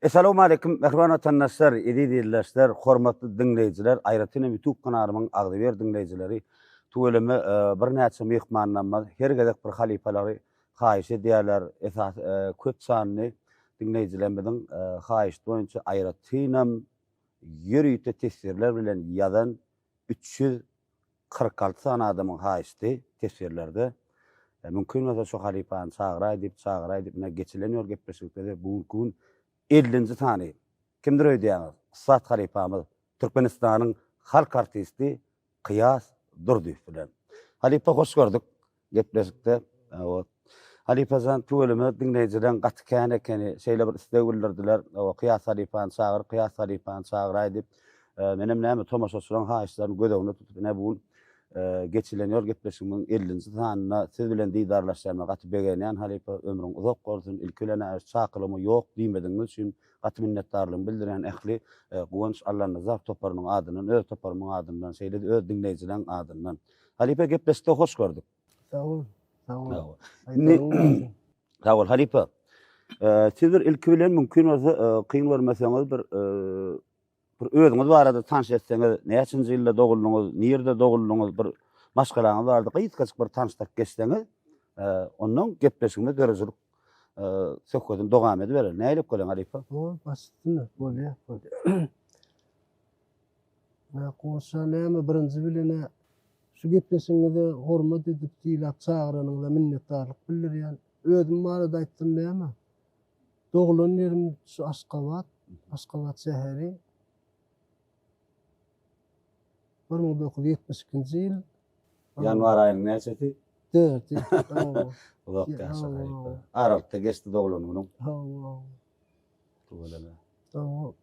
Essalawmaleýkim mähriban watandaşlar, eziz ildeşler, hormatly diňleýjiler, aýratyn hem YouTube kanalymyň agzybir diňleýjileri. Tüweleme birnäçe myhmanlarymyz her gezek bir halypalary haýyş edýärler. Esasy köp sanly diňleýjilerimiziň haýyşty boýunça aýratynam ýörite teswirler bilen ýazan 346 sany adamyň haýyşty teswirlerde. Mümkin bolsa şu halypany çagyraý diýip, çagyraý diýip, ine geçilen ýol gepleşikde-de bu günki gün ellinji sany. Kimdir öýdýäňiz? Ussat halypamyz, Türkmenistanyň halk artisti Kyýas Durdyýew bilen. Halypa hoş gördük gepleşikde. Hawa. Halypajan tüweleme diňleýjileň gaty kän ekeni. Şeýle bir isleg bildirdiler. Hawa, Kyýas halypany çagyr, Kyýas halypany çagyraý diýip. Menem näme tomaşaçylaryň haýyşlaryny göz öňünde tutup ine bu gün geçilen ýol gepleşigimiziň ellinji sanynda siz bilen didarlaşýanyma gaty begenýän halypa. Ömrüň uzak bolsun. Ilki bilen-ä çakylygyma ýok diýmedigiňiz üçin Gaty minnetdarlygymy bildirýän ähli Guwanç Allanazarow toparynyň adyndan, öz toparymyň adyndan, şeýle-de öz diňleýjileň adyndan. Halypa gepleşikde hoş gördük. Sag bol, sag bol. Indi Sag bol halypa. Siz bir ilki bilen mümkin bolsa kyn görmeseňiz bir bir özüňiz barada tanyş etseňiz, näçinji ýylda doguldyňyz, nirde doguldyňyz, bir maşgalaňyz barada gysgajyk bir tanyşdyryp geçseňiz, ondan gepleşigimiz döredijilik söhbetini dowam edibereli. Nähili gelen halypa? Bol, baş üstüne, bolýar, bolýar. Nä goşa näme birinji bilen şu gepleşigiňize hormat edip sylap çagyranyňyza minnetdarlyk bildirýän. Özüm barada aýtsam näme? Doglan ýerim şu Aşgabat, Aşgabat şäheri. 1972-nji ýyl. Ýanwar aýynyň näçesi? Dördi. Uzak ýaşa halypa. Aralykda geçdi doglan günüň. Hawa. Tüweleme. Hawa.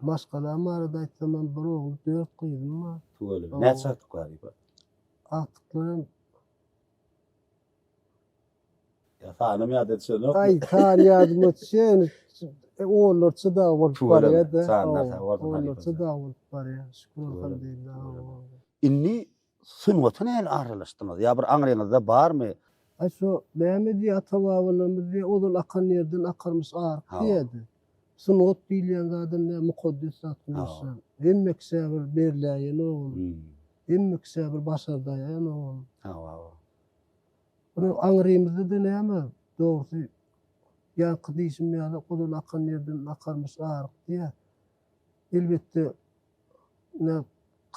Maşgalam barada aýtsamam bir ogul, dört gyzym bar. Tüweleme. Näçe agtyk bar halypa? Agtyklarym Ýa sanam ýada düşenokmy? Aý, san ýadyma düşýär. Onlarça dagy bolup barýar-da. Onlarça dagy bolup barýar. Şükür elhamdülillah. Indi sungata nähili aralaşdyňyz? Ýa bir aňryňyzda barmy? Aý şo näme diýýär ata-babalarymyz diýýär, ozal akan ýerden akarmyş aryk diýýärdi. Sungat diýilýän zadam näme mukaddes zat gurluşýan. Hemme kişä bir berläýenok ol. Hemme kişä bir başardaýanok ol. Hawa, hawa. Munuň aňrymyzda-da näme, dogrusy, ýaňky diýşim ýaly, ozal akan ýerden akarmyş aryk diýýär. Elbetde, ine,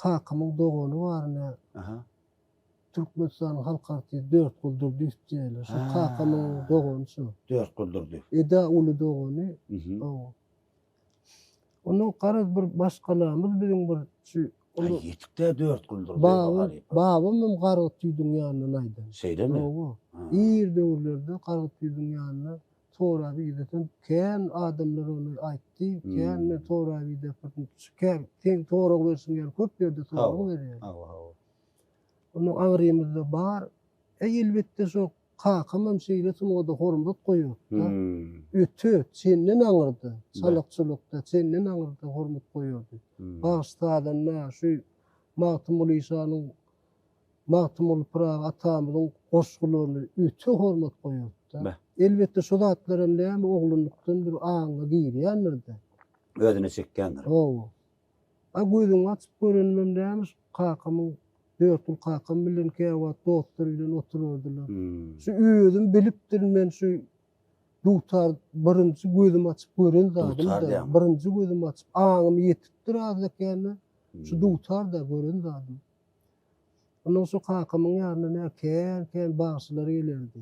kakamyň dogany bar, ine, Türkmenistanyň halk artisti Dörtgül Durdyýew diýýärler. Şo kakamyň dogany şo. Dörtgül Durdyýew. Eda uly dogany. Hawa. Ondan garaz bir maşgalamyz biziň bir şu Aý ýetik-dä Dörtgül Durdyýewa Babam, halypa. babam hem Gargytüýdüň ýanyndan aýdan. Şeýlemi? Hawa. Ir döwürlerde Gargytüýdüň ýanyna sorap idesem kän adamlar ony aýtdy. Kän men sorap idepdim. Kän seň sorag berşiň ýaly köp ýerde sorag berýärler. Hawa, hawa. Ondan aňrymyzda bar. Eý elbetde şo Kakamam şeýle sungata hormat goýardy-da. Öte, çenden aňyrda, çalak-çulakda, çenden aňyrda hormat goýardy. Bagşy-sazanda şu Magtymguly işanyň, Magtymguly Pyragy atamyzyň goşgularyny öte hormat goýardy-da. Elbetde, şo zatlaram näme oglanlykdan bir aňyňa girýändir-dä. Özüne çekýändir. Hawa. A gözüňi açyp görenimem nämiş, kakamyň, Dörtgül kakam bilen käwagt dostlar bilen oturardylar. Şu özüm bilipdirin men şu dutar birinji gözüm açyp gören zadym-da, birinji gözüm açyp aňym ýetipdir azda-kände, şu dutar-da gören zadym. Ondan şu kakamyň ýanyna nä kän-kän bagşylar gelerdi.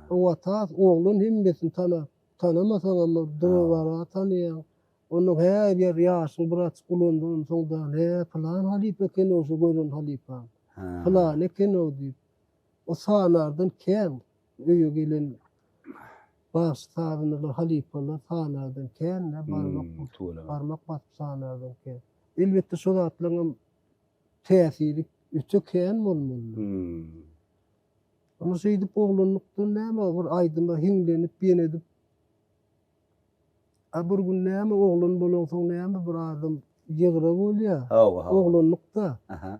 O wagt oglan hemmesini tanap, tanamasaňam dura-bara tanaýaň. Onnoň hä eger ýaşyň birazjyk ulandy onsoň da hä pylan halypa eken-ow şu gören halypaň. Pylany eken-ow diýip. O sanardan kän öýe gelen bagşy sazandalar halypalar sanardan kän-dä barmak barmak basyp sanardan kän. Elbetde şo zatlaryňam täsiri öte kän bolmalydyr. Onda şeýdip oglanlykdan näme bir aýdyma hiňlenip ýene edip A bir gün näme oglan bolansoň näme bir adam ýygra bolýa. Hawa, hawa. Oglanlykda. Aha.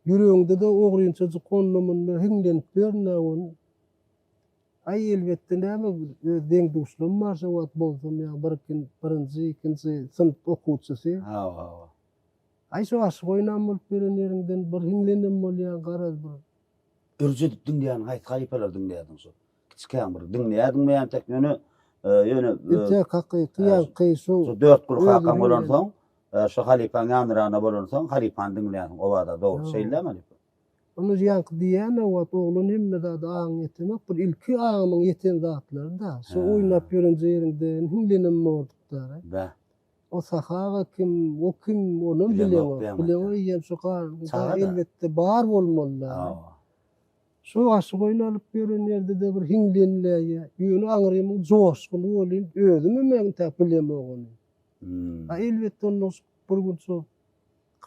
Ýüregiňde-de ogrynçajyk onda-munda hiňlenip ýörün-dä ony. Aý elbetde näme öz deň-duşlarym bar şo wagt bolsam ýa bir birinji, ikinji synp okuwçysy. Hawa, hawa. Aý şo aşyk oýnam bolup ýören ýeriňden bir hiňlenem bolýaň garaz bir. Ürç edip diňleýän haýsy halypalary diňleýärdiň şo? Kiçikäň bir diňleýärdiňmi ýa entek ýöne ýöne Entek hakyky ýaňky şu. Şu Dörtgül kakaň bolansoň, şo halypaň ýanyragyna bolansoň halypany diňleýärsiň obada dogry şeýle-dämi halypa? Onda ýaňky diýýän-ä wagt oglan hemme zada aňy ýetenok, bir ilki aňynyň ýeten zatlary-da. Şo oýnap ýörenje ýeriňde hiňlenem borduk-da. Bäh. O Sahaga kim, o kim, onam bileňok. Bileňok eýýäm şo gar elbetde bar bolmaly-da. Şo aşyk oýun alyp ýören ýerde-de bir hiňlenläýýä. Ýöne aňrymyň joşguny welin özümem entäk bilemok ony. A elbetde ondan bir gün şo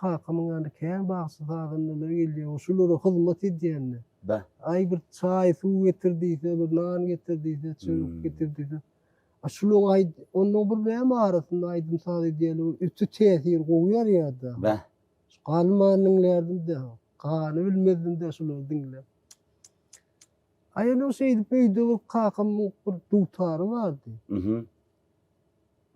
Kakamyň ýanyna kän bagşy sazandalar gelýär, o şulara hyzmat edýän-de. Beh. Aý bir çaý suw getir diýse, bir nan getir diýse, çörek getir diýse. A şulaň aýd, onnoň bir näme arasynda aýdym-saz edýärler, öte täsir gowy ýarýar-da. Beh. Şu galman diňlärdim-de, gany bilmezdim-de şulary diňläp. Aý onnoň şeýdip öýde bir kakamyň bir dutary bardy. Mhm.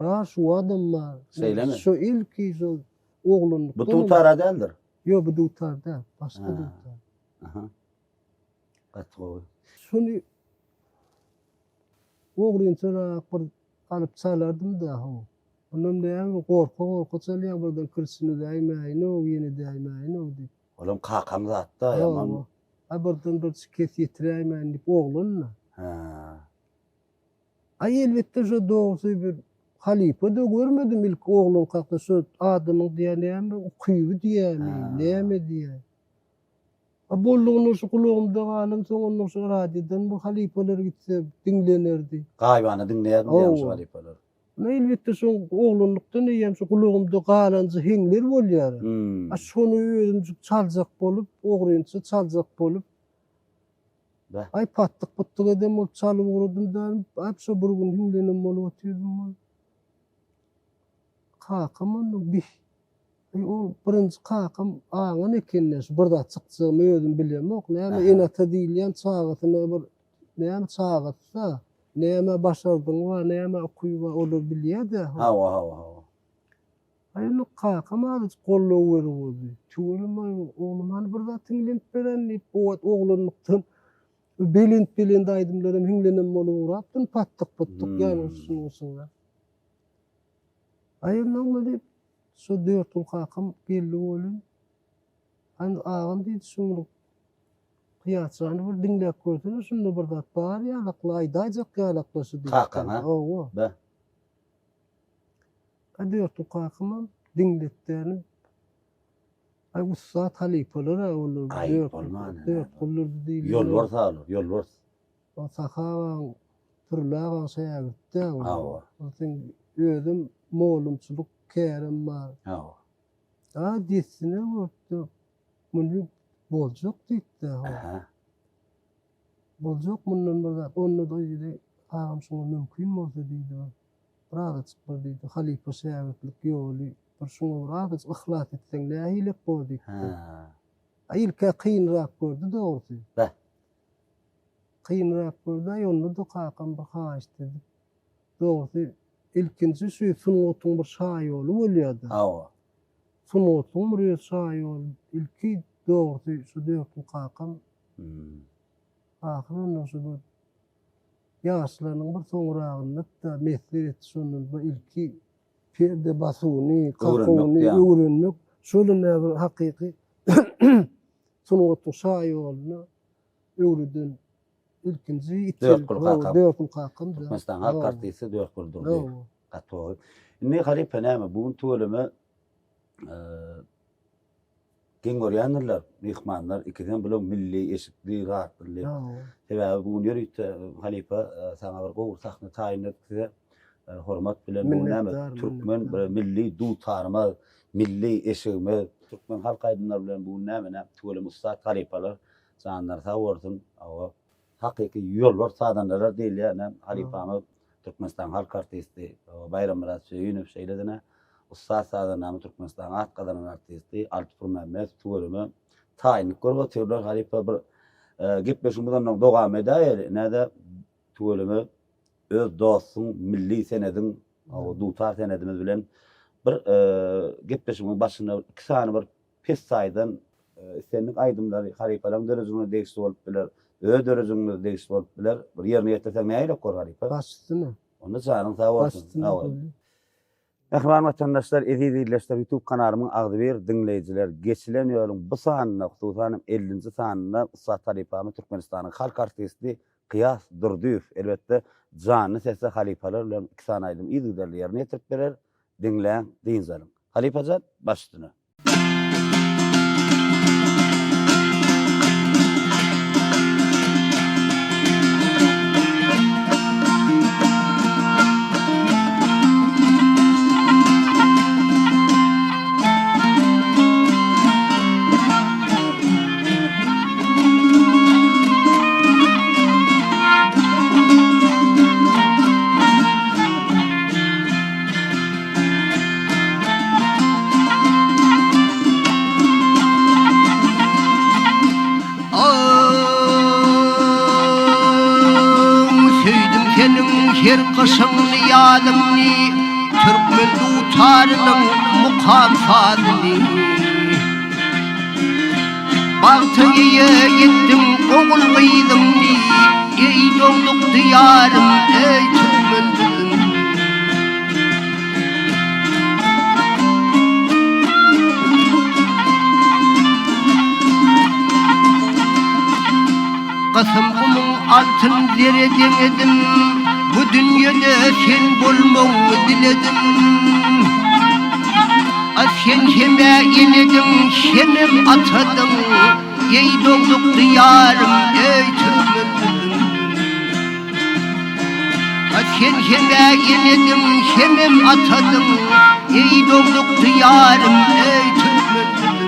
Bar şu adam bar. Şeýlemi? Şu ilki şu oglanlykdan. Bu dutara däldir. Ýok, bu dutar däl, başga dutar. Aha. Gaty gowy. Şuny ogrynçarak bir alyp çalardym-da, how. Ondan näme gorka-gorka çalýaň birden kirşini däýmäýin-ow, ýene däýmäýin-ow diýip. Olam kakaň zatda, ýaman. A birden bir şikes ýetiräýmäýin diýip oglan-da. Hä. Aý elbetde şo dogrusy bir halypa-da görmedim ilki oglankakda şo adamyň diýýä näme ukyby diýýämi näme diýýä. A boldugyny şu gulagymda galan soň ondan şo radiodan bu halypalar gitse diňlenerdi. Gaýybana diňleýärdim diýýäň şo halypalary. Na elbetde şo oglanlykdan eýýäm şo gulagymda galanja heňler bolýar. A şony özümjik çaljak bolup ogrynça çaljak bolup Beh. Aý patdyk-putdyk eden bolup çalyp ugradym da, aý şo bir gün hiňlenem bolup otyrdym ol. Kakam onda bih. Aý ol birinji kakam aňan eken-dä şu bir zat çykjagymy özüm bilemok. Näme ene-ata diýilýän çagasyna bir näme çagasy-da, näme başardygy bar, näme ukyby bar olar bilýär-dä. Hawa, hawa, hawa. Aý indi kakam azajyk goldaw berip boldy. Tüweleme oglum hany bir zat hiňlenip beren diýip, o wagt oglanlykdan belent-belent aýdymlaram hiňlenem bolup ugrapdym, patdyk-putdyk ýaly şunuň-şuňa. Aý indi oňa diýip, şo Dörtgül kakam geldi welin, Hany agam diýdi, şuny Kyýatjany bir diňläp görsene, şunda bir zat bar ýalakly, aýdaýjak ýalakly şu diýip. Kakaň-a? Hawa. Beh. A Dörtgül kakamam diňletdäni Aý ussat halypalar-a olar. Aý bolman. Dörtgüldür diýilýär. Ýolbars olar, ýolbars. O Sahabaň, Pürli agaň şägirtdi-ä olar. Hawa. Onsoň özüm mugallymçylyk kärim bar. Hawa. A dessine görüpdi, muny boljak diýipdi. Aha. Boljak mundan bir zat. Onda-da diýdi, agam şuňa mümkin bolsa diýdi. Bir azajyk bir diýdi, halypa şägirtlik ýoly, bir şuňa bir azajyk yhlas etseň nähilek bor diýipdir. Hä. A ilk-ä kynrak gördi dogrusy. Beh. Kynrak gördi, aý onda-da kakam bir haýyşt edip, dogrusy ilkinji şu sungatyň bir şaýoly bolýar-da. Hawa. Sungatyň bir öz şaýoly, ilki dogrusy şu Dörtgül kakam. Hmm. Ahyr ondan şu bir Ýaşlarynyň bir soňragynda-da mesler etdi şondan bir ilki perde basuwyny, kakuwyny öwrenmek şol ine bir hakyky sungatyň şaýoluny öwreden ilkinji Dörtgül kakam. Dörtgül kakam. Türkmenistanyň halk artisti Dörtgül Durdyýew. Gaty gowy. Indi halypa näme bu gün tüweleme Geň görýändirler myhmanlar ikisem bular milli eşikli zatly. Sebäbi bu gün ýörite halypa saňa bir gowy sahna taýynladyk size. Hormat bilen bu näme türkmen bir milli dutarymyz, milli eşigimiz, türkmen halk aýdymlary bilen bu gün näme näme tüweleme ussat halypalar janlary sag bolsun. Hawa. Hakyky ýolbars sazandalar diýilýär ine halypamyz Türkmenistanyň halk artisti Baýrammyrat Söýünow şeýle-de ine ussat sazandamyz Türkmenistanyň at gazanan artisti Alty Purmämmedow tüweleme taýynlyk görüp otyrlar halypa bir gepleşigimiz ondan dowam edäýeli ine-de. Tüweleme öz dostuň milli senediň dutar senedimiz bilen bir gepleşigimiziň başynda iki sany bir pessaýdan islendik aýdymlary halypalaryň döredijiligine degişli bolup biler, öz döredijiligine degişli bolup biler. Bir ýerine ýetirseň nähili bor halypa? Baş üstüne. Onda janyň sag bolsun. Sag bol. Mähriban watandaşlar, eziz ildeşler, YouTube kanalymyň agzybir diňleýjiler, geçilen ýoluň bu sanynda, hususan hem ellinji sanynda ussat halypamyz Türkmenistanyň halk artisti Kyýas Durdyýew, elbetde, janly sesde halypalar bilen iki sany aýdym yzygiderli ýerine ýetirip berer. Diňläň, dynç alyň. Halypajan, baş üstüne. Söýdüm seniň her gyşyňny ýazyňny Türkmen dutarynyň mukam sazyny Bagta eýe etdiň ogul gyzyňny Eý dogduk diýarym eý türkmen düzüm. Gysym gumuň altyn zere deňedim, Bu dünýede sen bolmagyňy diledim. A sen hem-ä enediň, hemem atadyň, Eý dogduk diýarym, eý türkmen düzüm. A sen hem-ä enediň, hemem atadyň, Eý dogduk diýarym, eý türkmen düzüm.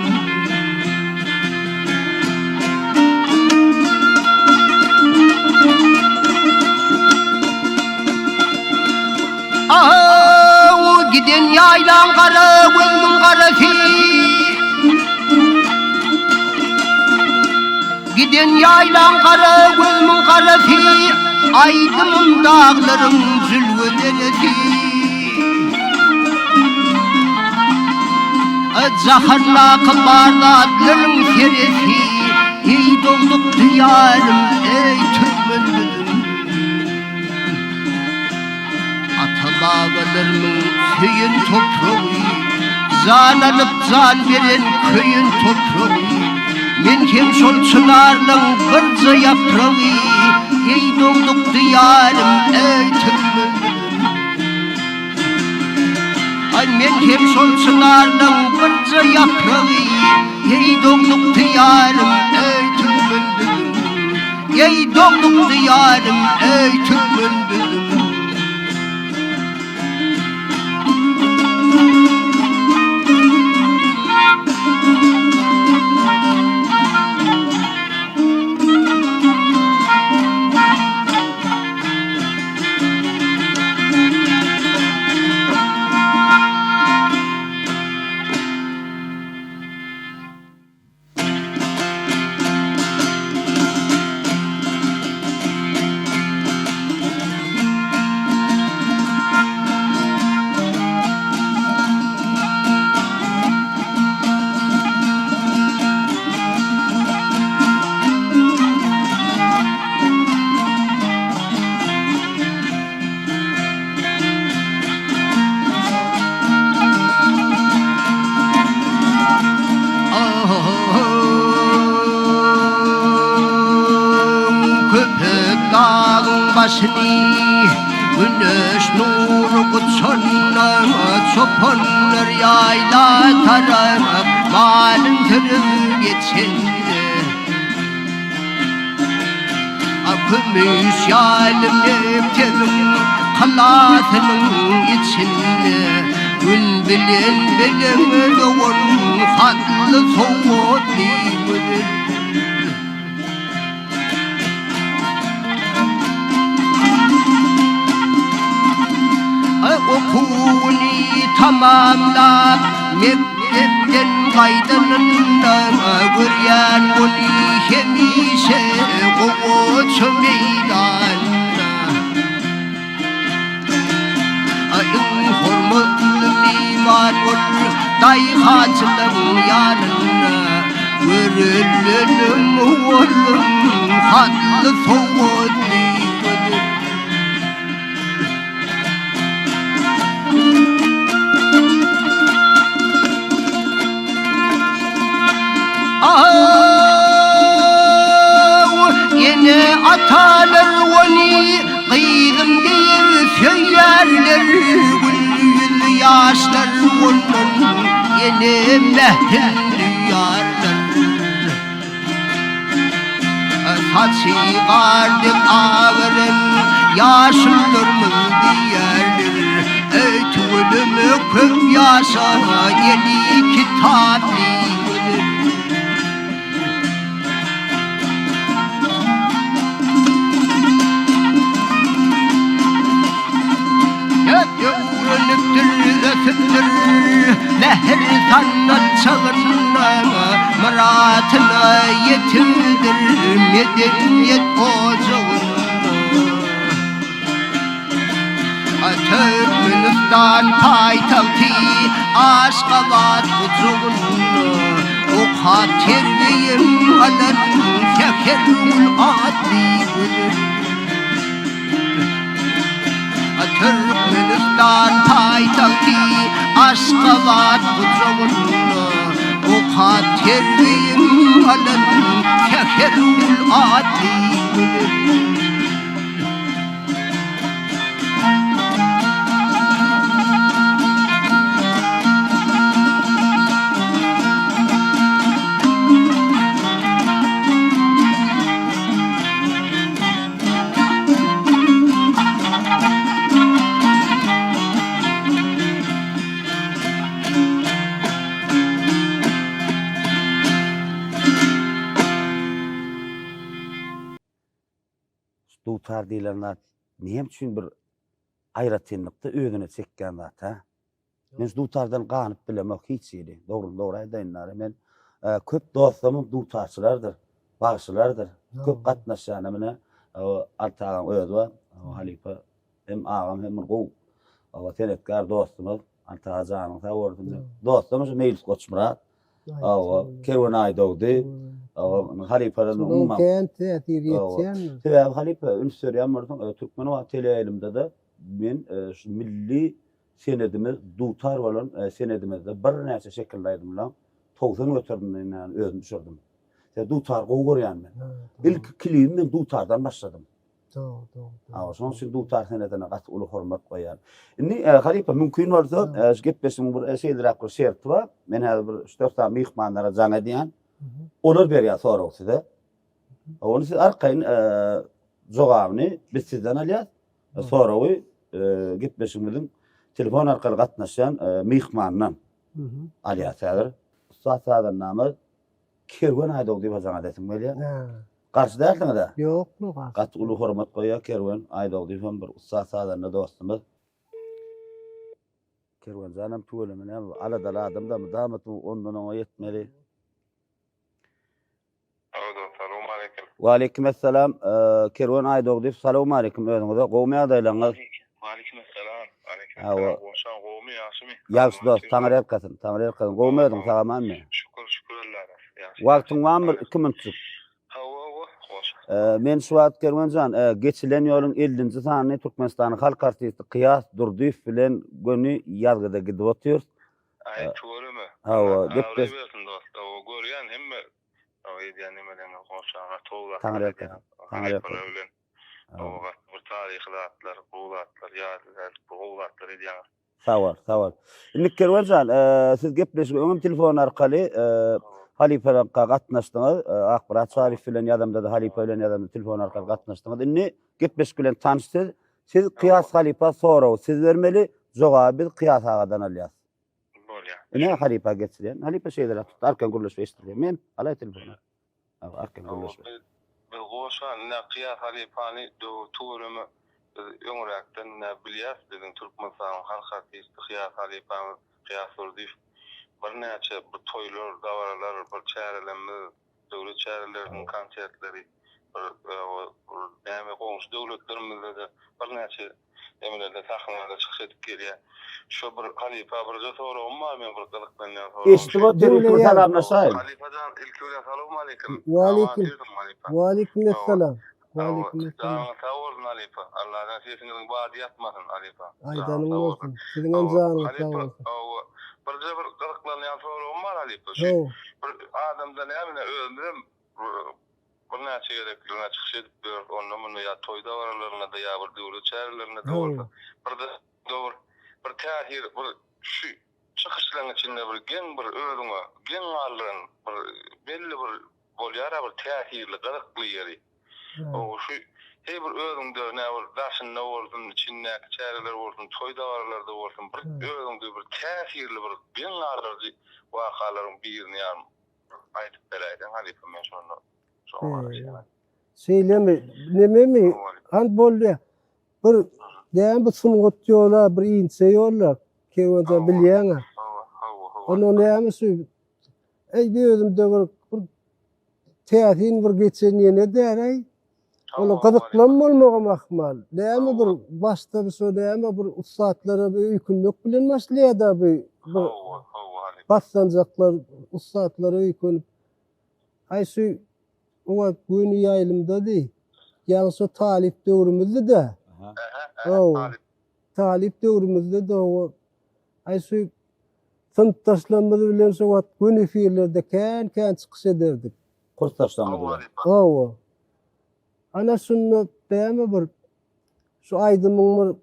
Aw, giden ýaýlaň gara gözümiň garasy. Giden ýaýlaň gara gözümiň garasy, Aýdymym daglaryň jülge deresi. Jahandaky bar zatlaryň seresi, Eý dogduk diýarym, eý türkmen düzüm. Ata-babalarymyň söýen topragy, Jan alyp, jan beren köýen topragy. Men hem şol çynarlaň birje ýapragy, Eý dogduk diýarym, eý türkmen düzüm. Aý men hem şol çynarlaň birje ýapragy, Eý dogduk diýarym, eý türkmen düzüm. Eý dogduk diýarym, eý türkmen düzüm. Köpetdagyň başyny Güneş nury guçanda Çopanlar ýaýla tarap Malyn sürüp geçende. Kümüş ýaly mekdebiň Kalasynyň içinde Gün bilen bilen dogan Hatly sowatly gözel. Okuwyny tamamlap, mekdepden gaýdanynda görýän ony hemişe gowaça meýdanynda. Bagşylaň ýanynda Görelinim oglum Hatly sowatly gözel. Ene-atalar ony gyzym diýip söýýärler, Gül ýüzli ýaşlar ondan ene mährin duýarlar. Saçy gar dek agaran ýaşulularymyz diýerler, Eý, tüweleme köp ýaşa, eli kitaply gözel. Öwrenipdir, ösüpdir, mähir salnan çagynda, Myratyna ýetipdir, medeniýet ojagynda. Türkmenistan paýtagty Aşgabat gujagynda, Okap terbiýem alan Sähergül atly gözel. Türkmenistan paýtagty Aşgabat gujagynda Okap terbiýem alan Sähergül atly gözel. Dutar diýlen zat näme üçin bir aýratynlykda özüne çekýän zat hä? Men şu dutardan ganyp bilemok hiç hili. Dogryny dogry aýdaýyn nary men köp dostlarymam dutarçylardyr, bagşylardyr. Köp gatnaşýan mine Alty agaň özi bar, halypa hem agam hem bir gowy senetkär dostumyz. Alty aga janyň sag bolsun. Dostlarym şu Meýlis Goçmyrat, Kerwen Aýdogdy, halypalarymyz umuman. Kän täsir ýetýändir. Sebäbi halypa üns berýän bolsaň Türkmen wagt teleýaýlymda-da men şu milli Senedimiz dutar bolan senedimizde birnäçe şekilli aýdymlaň 90 göterimini men özüm düşürdim. Sebäbi dutary gowy görýän men. Ilki klibimi men dutardan başladym. Dogry, dogry. Hawa, şonuň üçin dutar senedine gaty uly hormat goýýan. Indi halypa mümkin bolsa şu gepleşigiň bir şeýleräk bir şerti bar. Men häzir bir üç-dört sany myhmanlara jaň edýän. Olar berýär soragy size. Ony siz arkaýyn jogabyny biz sizden alýas. Soragy gepleşigimiziň telefon arkaly gatnaşýan myhmanyndan alýas häzir. Ussat sazandamyz Kerwen Aýdogdyýewe jaň edesim gelýär. Garşy dälsiňiz-ä? Ýok, garşy. Gaty uly hormat goýýar Kerwen Aýdogdyýew hem bir ussat sazanda dostumyz. Kerwen janam tüweleme näme aladaly adam-da mydama ondan oňa ýetmeli. Alo, salowmaleýkim. Waleýkim essalam. Kerwen Aýdogdyýew, salowmaleýkim özüňize. Gowumy ýagdaýlaryňyz? Waleýkim essalam. Waleýkim essalam. Goňşam gowumy, ýagşymy? Ýagşy dost, Taňryýalkasyn, Taňryýalkasyn. Gowumy özüň, sag-amanmy? Şükür, şükür Allaha. Ýagşy. Wagtyň barmy bir iki minutjyk? Hawa, hawa, goş. Men şu wagt Kerwen jan, geçilen ýoluň ellinji sanyny Türkmenistanyň halk artisti Kyýas Durdyýew bilen göni ýazgyda gidip otyrys. Aý tüweleme. Hawa, gepleş. Abraý bersin dost. Hawa, görýän hemme hawa edýän nemeleriňi goşa gaty gowy zatlar Taňryýalkasyn. Taňryýalkasyn. bilen. Hawa, gaty bir taryhy zatlar, gowy zatlar, ýadygärlik bir gowy zatlar edýäňiz. Sag bol, sag bol. Indi Kerwen jan, siz gepleşige öňem telefon arkaly halypalaryňka gatnaşdyňyz. Akmyrat Çaryýew bilen ýazamda-da halypa bilen ýazamda telefon arkaly gatnaşdyňyz. Indi gepleşik bilen tanyş siz. Siz Kyýas halypa soragy siz bermeli, jogaby biz Kyýas agadan alýas. Bolýar. Ine halypa geçirýän. Halypa şeýleräk tutdy, arkan gürleşip eşitdirýän. Men alaý telefony. Abi arkan gürleşip. Biz biz goşa ine Kyýas halypany döwür tüweleme biz öňräkden ine bilýäs biziň Türkmenistanyň halk artisti Kyýas halypamyz Kyýas Durdyýew birnäçe bir toýlar, dabaralar, bir çärelerimiz döwlet çäreleriniň konsertleri, bir näme goňşy döwletlerimizde-de birnäçe. Emelerde sahnada çykyş edip gelýär. Şo bir halypa birje soragym bar meň bir gyzyklanýan soragym. Eşidip otyr ilki bir salamlaşaýyn. Halypajan ilki bilen salowmaleýkim. Waleýkim. Waleýkim essalam. Waleýkim essalam. Janyňyz sag bolsun halypa. Allajan sesiňiziň bady ýatmasyn halypa. Aýdanyň bolsun. Siziňem janyňyz sag bolsun. Hawa. Birje bir gyzyklanýan soragym bar halypa. Şu bir adamda näme özümizem Birnäçe gezeklerine çykyş edip ýörüs, onda-munda ýa toý dabaralarynda-da, ýa bir döwlet çärelerinde-de bolsa, birde bir bir täsir, bir şu çykyşlaryň içinde bir geň bir özüňe geň galdyran bir belli bir bolýar-a bir täsirli, gyzykly ýeri. O şu heý bir özüňde nä bir daşynda bolsun, içindäki çäreler bolsun, toý dabaralarda bolsun bir özüňde bir täsirli bir geň galdyryjy wakalaryň birini ýa Aýdyp beräýseň halypa men şonda şoňa garaşýan. Şeýlemi? Nememi? Han bolýa. Bir däm bu sungat ýola bir inçe ýolla. Kerwenjan bilýäň-ä. Hawa, hawa, hawa. Onda näme şu Eý bir özümde bir bir täsin bir geçen ýene däl-äý. Ola gyzyklan bolmagam ahmal. Näme bir başda bir şo näme bir ussatlara bir öýkünmek bilen başlaýar-da bu bir Hawa, hawa halypa. Basganjaklar ussatlara öýkünip. Aý şu o wagt göni ýaýlymdady. Ýaňy şo talyp döwrümizdi-de. Aha. Hawa. Talyp döwrümizde-de o aý şu synpdaşlarymyz bilen şo wagt göni efirlerde kän-kän çykyş ederdik. Kursdaşlaryňyz bilen. Hawa. Ana şunda dämi bir şu aýdymyň bir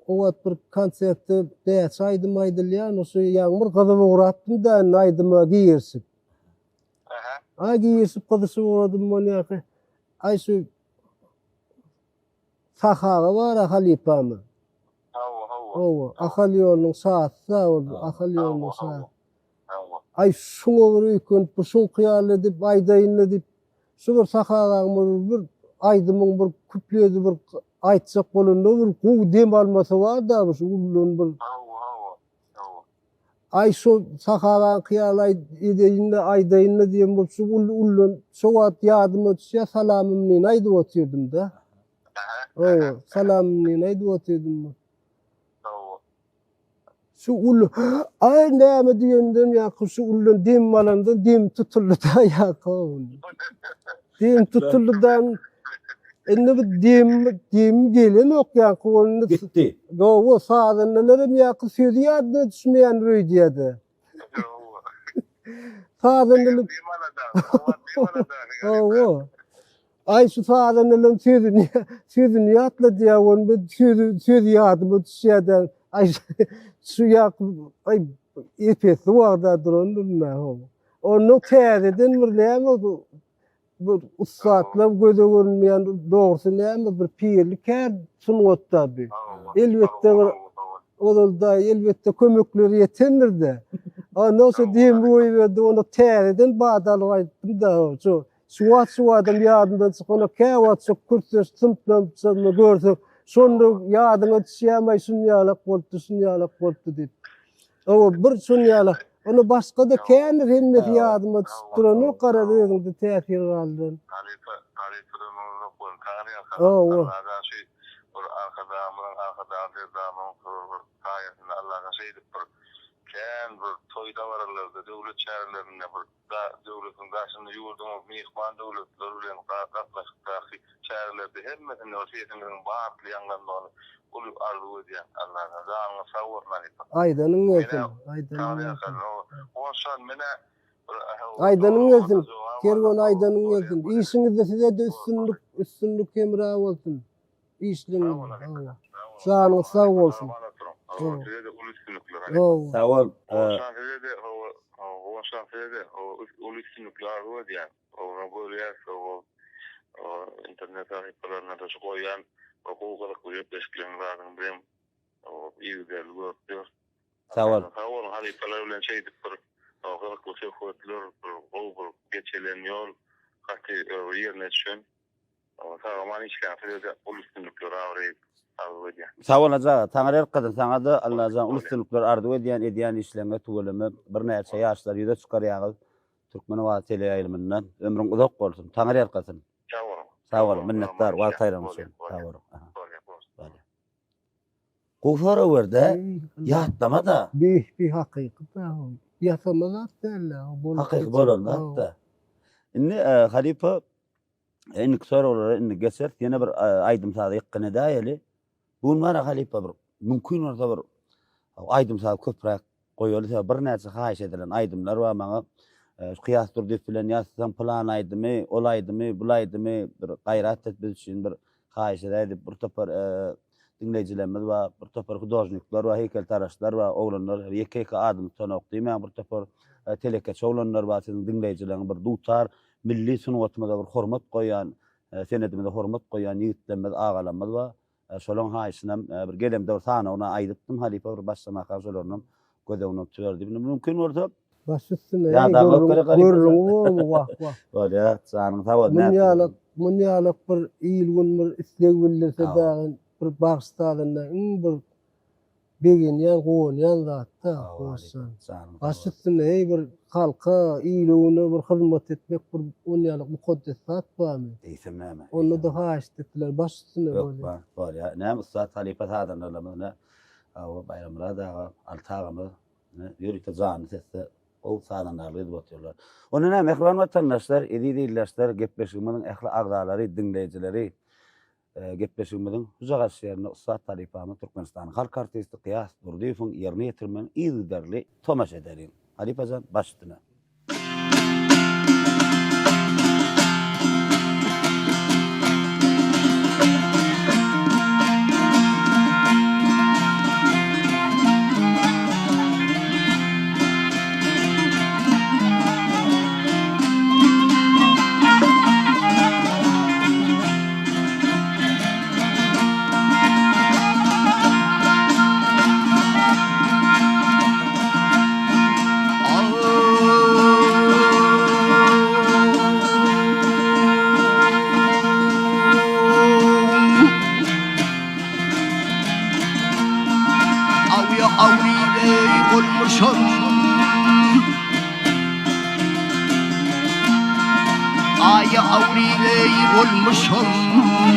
o wagt bir konsertde bäş aýdym aýdylýan, şu ýaňy bir gyzyp ugrapdym-da indi aýdyma girişip. Aha. A girişip gyzyşyp ugradym bolýarka. Aý şu Sahaga bar-a halypamyz. Hawa, hawa. Hawa, Ahal ýolunyň şasy-da ol, Ahal ýolunyň şasy. Aý, şuňa bir öýkenip, bu şuňky ýaly edip aýdaýyn-da diýip, şu bir Sahy agaň bir bir aýdymyň bir küpledi bir aýtjak bolanda bir gowy dem almasy bar-da bu şu ullan bir. Hawa, hawa, hawa. Aý, şo Sahy agaňky ýaly aýt edeýin-de, aýdaýyn-da diýen bolup şu uly ullan şo wagt ýadyma düşýär, Salamymnyny aýdyp otyrdym-da. Hawa, Salamymnyny aýdyp otyrdym. Hawa. Şu uly aý näme diýenden ýa şu uldan dem alandan dem tutuldy da ýa Dem tutuldy da indi bu dem dem gelenok ýa onda Gitdi. Gowy sazandalar hem ýa sözi ýadyna düşmeýän öýdýärdi. Sazandalar Hawa. Aý şu sazandalaryň sözüni sözüni ýatladýar ony bir sözi söz ýadyma düşýär-de. Aý şu ýa aý epesli wagda durandyryn da ho. Ondan täzeden bir näme bu bu ussatlar göze görünmeýän dogrusy näme bir pirli kär sungatda bu. Elbetde bir ozal daýy elbetde kömekleri ýetendir-de. Ondan soň dem goýberdi ony täzeden bat alyp aýtdym-da şu Şu wagt şu adam ýadymdan çykanok, käwagt şu kürsüde synpdan görsek, şonda ýadyňa düşýärmi, şun ýalak bolupdy, şun ýalak bolupdy diýip. Owa, bir şun ýalak. Onda başga-da kändir hemmesi ýadyma düşüp duranok, garaz özüňde täsir galdyran. Halypa, halypa ömrüň uzak bolsun, Taňry ýalkasyn. Owa. Allajan şu bir Arkadagymyzyň, Arkadagly Serdarymyzyň bir saýasynda Allajan şeýdip bir kän bir toý dabaralarda, döwlet çärelerinde bir döwletiň daşynda ýurduň myhman döwletler bilen gatnaşykdaky çärelerde hemmesinde bir sesiňiziň batly ýaňlanmagyny uly arzuw edýän Allajan janyňyz sag bolsun halypa. Aýdanyň gelsin, aýdanyň gelsin. Goşan menä bir Aýdanyň gelsin, Kerwen aýdanyň gelsin. Işiňizde size-de üstünlik, üstünlik hemra bolsun. Işliňizde. Janyňyz sag bolsun. Size-de uly üstünlikler. Sag bol. Goşan size-de Goşan size-de uly üstünlikler arzuw edýän. Ony görýäs o internet sahypalarynda-da şu goýýan gowy gyzykly gepleşikleriň zadyny bizem yzygiderli görüp ýörüs. Sag bol. Sag boluň halypalar bilen şeýdip bir gyzykly söhbetler bir gowy bir geçilen ýol gaty ýerine düşen. Sag-aman işläň sizede uly üstünlikler arzuw edýän. Sag bol Hajy aga Taňry ýalkasyn saňada Allajan uly üstünlikler arzuw edýän edýän işleňe tüweleme birnäçe ýaşlary ýüze çykarýaňyz Türkmen owazy teleýaýlymynda ömrüň uzak bolsun Taňry ýalkasyn. Sag boluň. Sag boluň minnetdar wagt aýranyň üçin sag boluň. Bolýar. Gowy sorag berdi-ä. Ýatlama-da. Bi, bi hakyky-da. Ýasama zat däl-ä. Hakyky bolan zat-da. Indi halypa indiki soraglara indi geçeris. Ýene bir aýdym-saza ýykgyn edäýeli. Bu gün bar-a halypa bir mümkin bolsa bir aýdym-saz köpräk goýaly. Sebäbi birnäçe haýyş edilen aýdymlar bar maňa. Kyýas Durdyýew bilen ýazsaň pylan aýdymy, ol aýdymy, bul aýdymy bir gaýrat et biz üçin bir haýyş edäý diýip bir topar diňleýjilerimiz bar, bir topar hudožnikler bar, heýkeltaraşlar bar, oglanlar ýeke-ýeke adyny tutanok diýmäň, bir topar telekeçi oglanlar bar, siziň diňleýjileriň bir dutar milli sungatymyza bir hormat goýýan, senedimize hormat goýýan ýigitlerimiz, agalarymyz bar. Şolaň haýyşynam bir gelemde bir sanawyny aýdypdym halypa bir başlamakam şolarynam göz öňüne tutuber diýip. Indi mümkin bolsa Baş üstüne. Ýadaňok gerek halypa. Görüň bolmy wah wah. Bolýar, janyň sag bolsun. Mun ýalak, mun ýalak bir il-gün bir isleg bildirse dagy bir bagşy sazanda iň bir begenýän, guwanýan zat-da, Hoşjan. Baş üstüne, heý bir halka, il-güne bir hyzmat etmek bir on ýaly mukaddes zat barmy? Eýsem näme? Onda-da haýyşt etdiler, baş üstüne bolýar. Hökman, bolýar. Näme ussat halypa sazandalarymyz ine, hawa, Baýrammyrat aga, Alty agamyz ine, ýörite janly sesde gowy sazandarlyk edip otyrlar. Onda näme, mähriban watandaşlar, eziz ildeşler, gepleşigimiziň ähli agzalary, diňleýjileri, Gepleşigimiziň hujagaç ýerinde ussat halypamyz Türkmenistanyň halk artisti Kyýas Durdyýewiň ýerine ýetirmegini yzygiderli tomaşa edeliň. Halypajan baş üstüne. Aýa awrileý bolmuşam,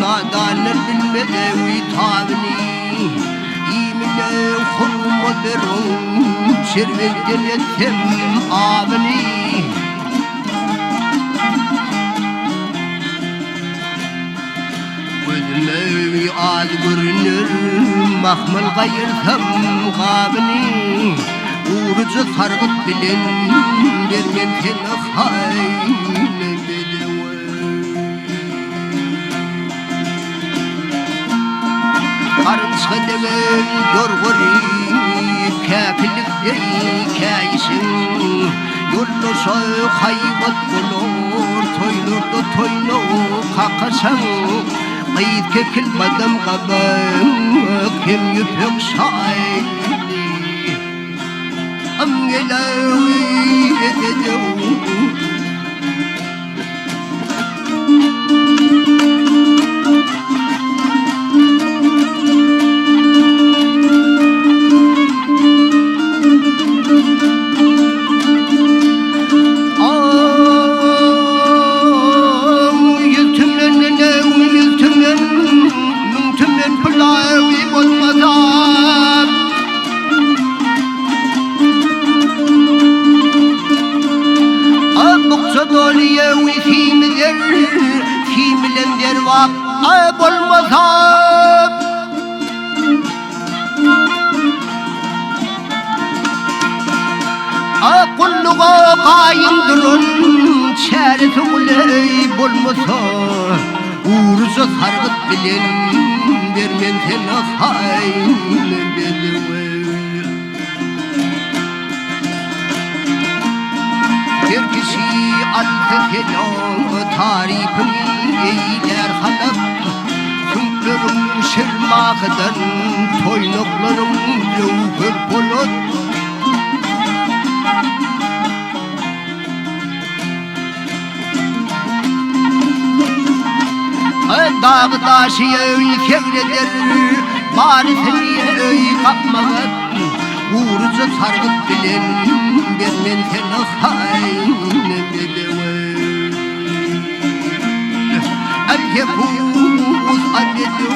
Nadanlar bilmez ewi tabyny. Iýmine hurma berin, Şerbetden etsem abyny. Gözüme az görüner, Mahmal gaýyrsam gabyny. Guruja sargyt bilen bermen seni haýyn bedewe. Garynçga degen ýorgany, Käkilik deý käýişiň. Ýoldaşa haýbat bolar, Toýlarda toýnak kakasaň. Gyz kekil badam gabak, Hem ýüpek şaýly. Bukja doly ýewi simi zer, Similen zerbap bolmasa. Gulluga gaýym duran çäresi uly bolmasa, Guruja sargyt bilen bermen seni haýyn bedewe. Her kişi alsa seni tarypyň eýlär halap, Süňkleriň şirmakydan, toýnaklaryň jöwher polat. Dagy daşy öý segreder, Barysyny öý gapmagat. Guruja sargyt bilen bermen seni haýyn bedewe. Al-hepuz al-bedew,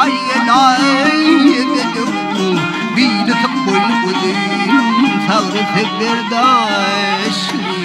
aý-laý bedew. Ýüksek berdaşly.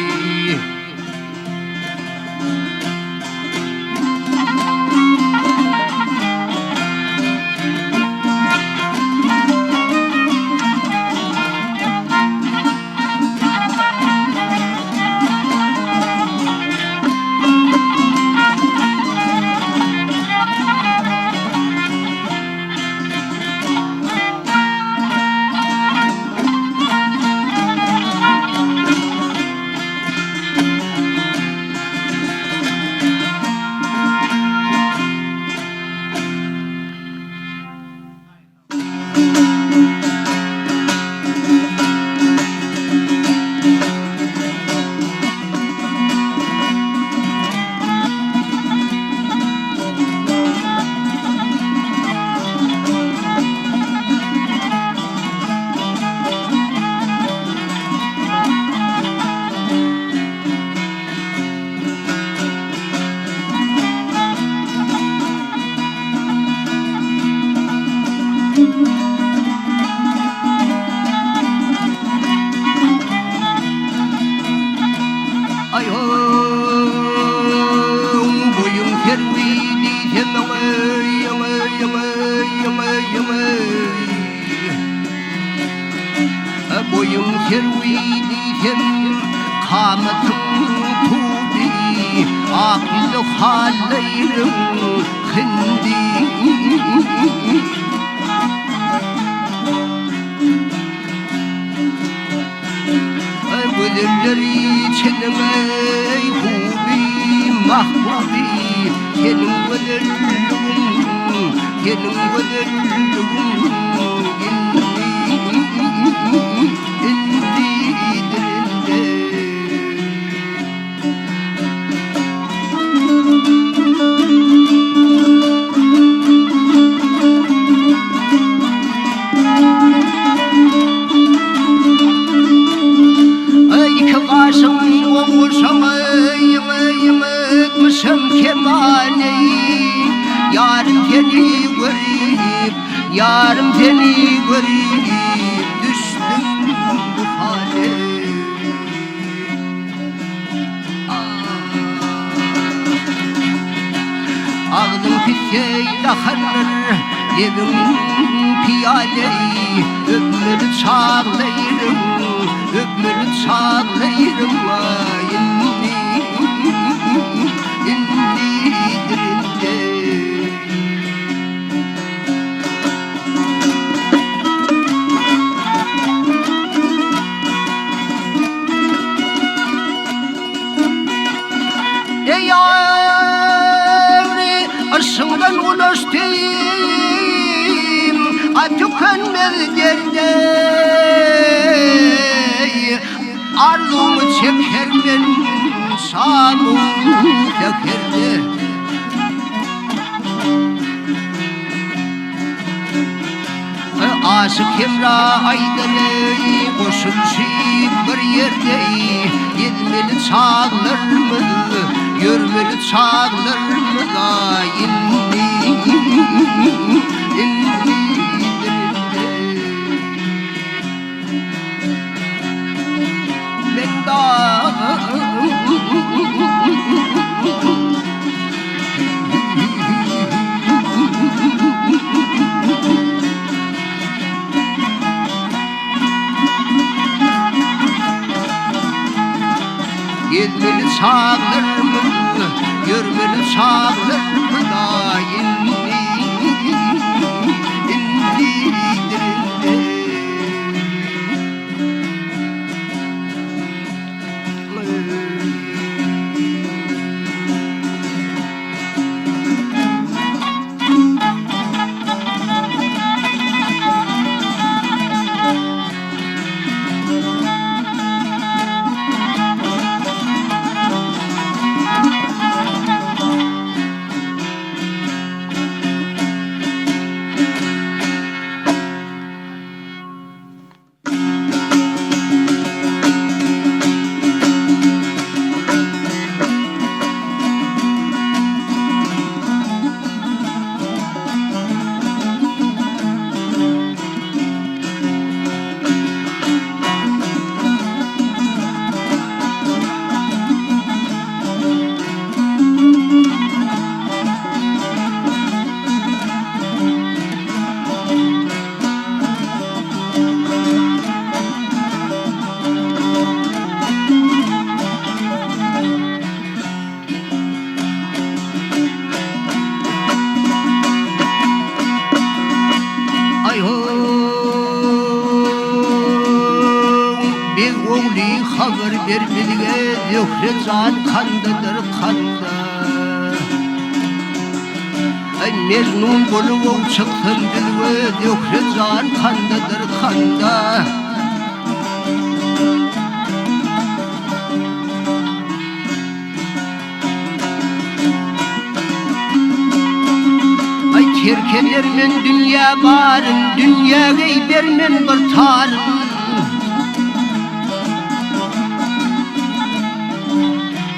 Aý-ow, boýuň serwi diýsem Boýuň serwi diýsem, kamatyň tudy, Ak ýüzli hallaýryň hindi. Gözelleri çeniňe huby, mahbuby, Seniň gözelligiň, seniň gözelligiň Indi, indi dilinde. Iki gaşyň gowuşan Ýyňytmyşam kemany. Ýarym seni görüp, ýarym seni görüp Düşdüm bu hale. Agzyň pisse dahandyr, lebiň piýale, Öpmeli çaglaýrym, öpmeli çaglaýrym, Indi, indi dilimde. Eý ýary, yşgyňdan ulaşdym, A tükenmez derde. Arzuwmy çeker men şamu säherde. Aşyk Hemra aýdaly, goşulyşyp bir ýerde, Gezmeli çaglarymyz, ýörmeli çaglarymyz, aý, indi, indi dilinde. Men Gezmeli çaglarymyz, ýörmeli çaglarymyz, aý, indi, indi dilinde. ber bizge Zöhre jan kandadyr kanda. Aý Mejnun bolup çyksyn düzge Zöhre jan kandadyr kanda. Aý terk edermen dünýä baryn, Dünýä geýdermen bir taryn.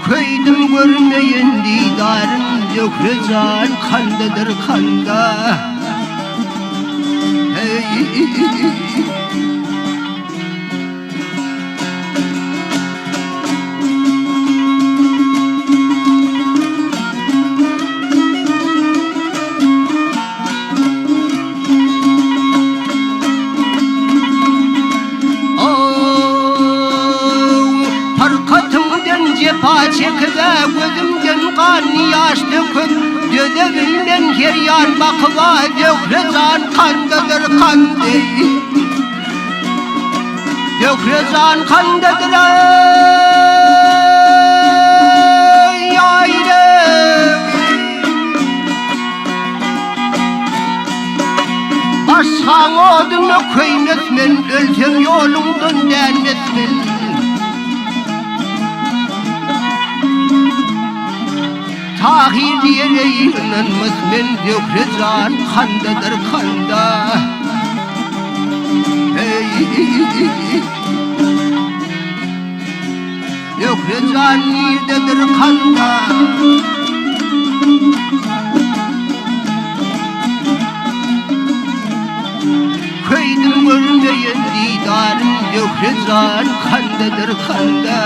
Köýdüm görmeýin didaryn, Zöhre jan kandadyr kanda. Heý. Pyrkatyňdan jepa çekip-ä, Gözümden ganly ýaş döküp, Döze bilmen her ýan bakyp-a, Zöhre jan kandadyr kandy. Zöhre jan kandadyr aý Başgaň oduna köýmez men, Ölsem ýoluňdan dänmez men. Tahyr diýene ynanmaz men Zöhre jan kandadyr kanda Heý Zöhre jan nirdedir kanda Köýdüm görmeýen didaryn Zöhre jan kandadyr kanda.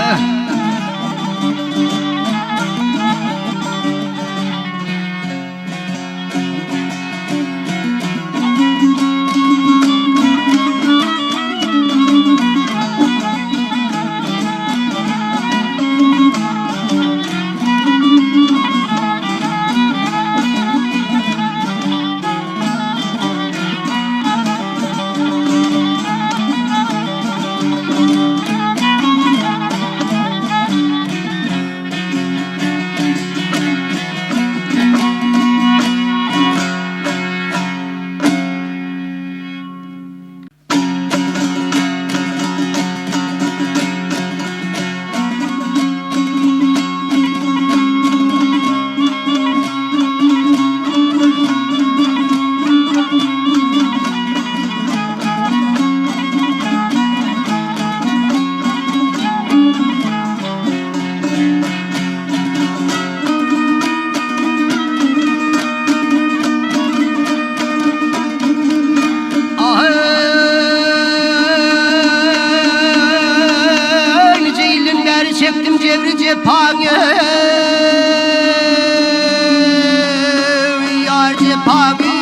Aý, nice ýyldan bäri çekdim jebri jepaňy, Ýar jepaňy.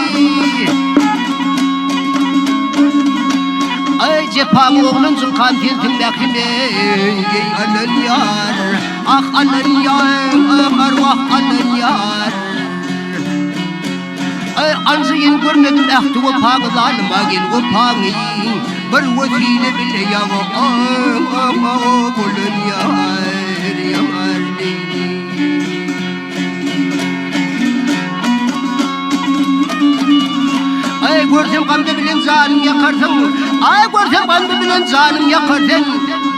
Aý, jepaňy oglanjyk kan sensiň mährime, Eý, alan ýar, ah, alan ýar, arwah alan ýar. Aý, anjaýyn görmedim ähdi wepaňy zalyma gel wepaňy Bir wesile bile ýaňa bolan ýar, ýar leýli. Aý, görsem gamda bilen janym ýakarsyň, Aý, görsem gamda bilen janym ýakar sen.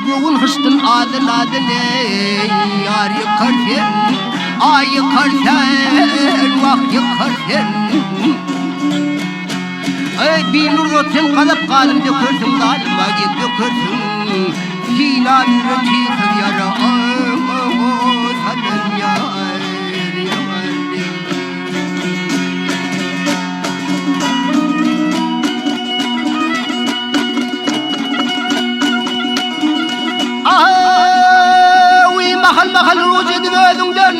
Göwün hyşdyn adyl-adyl eý, ýar ýykar sen. Aý ýykar sen, wah ýykar sen. Eý, binur zat sen gazap ganym dökersiň, Zalyma gel dökersiň. Synam ýüre tygyz ýara, salan ýar, ýar. Aý, mahal-mahal ruj edip özüňden.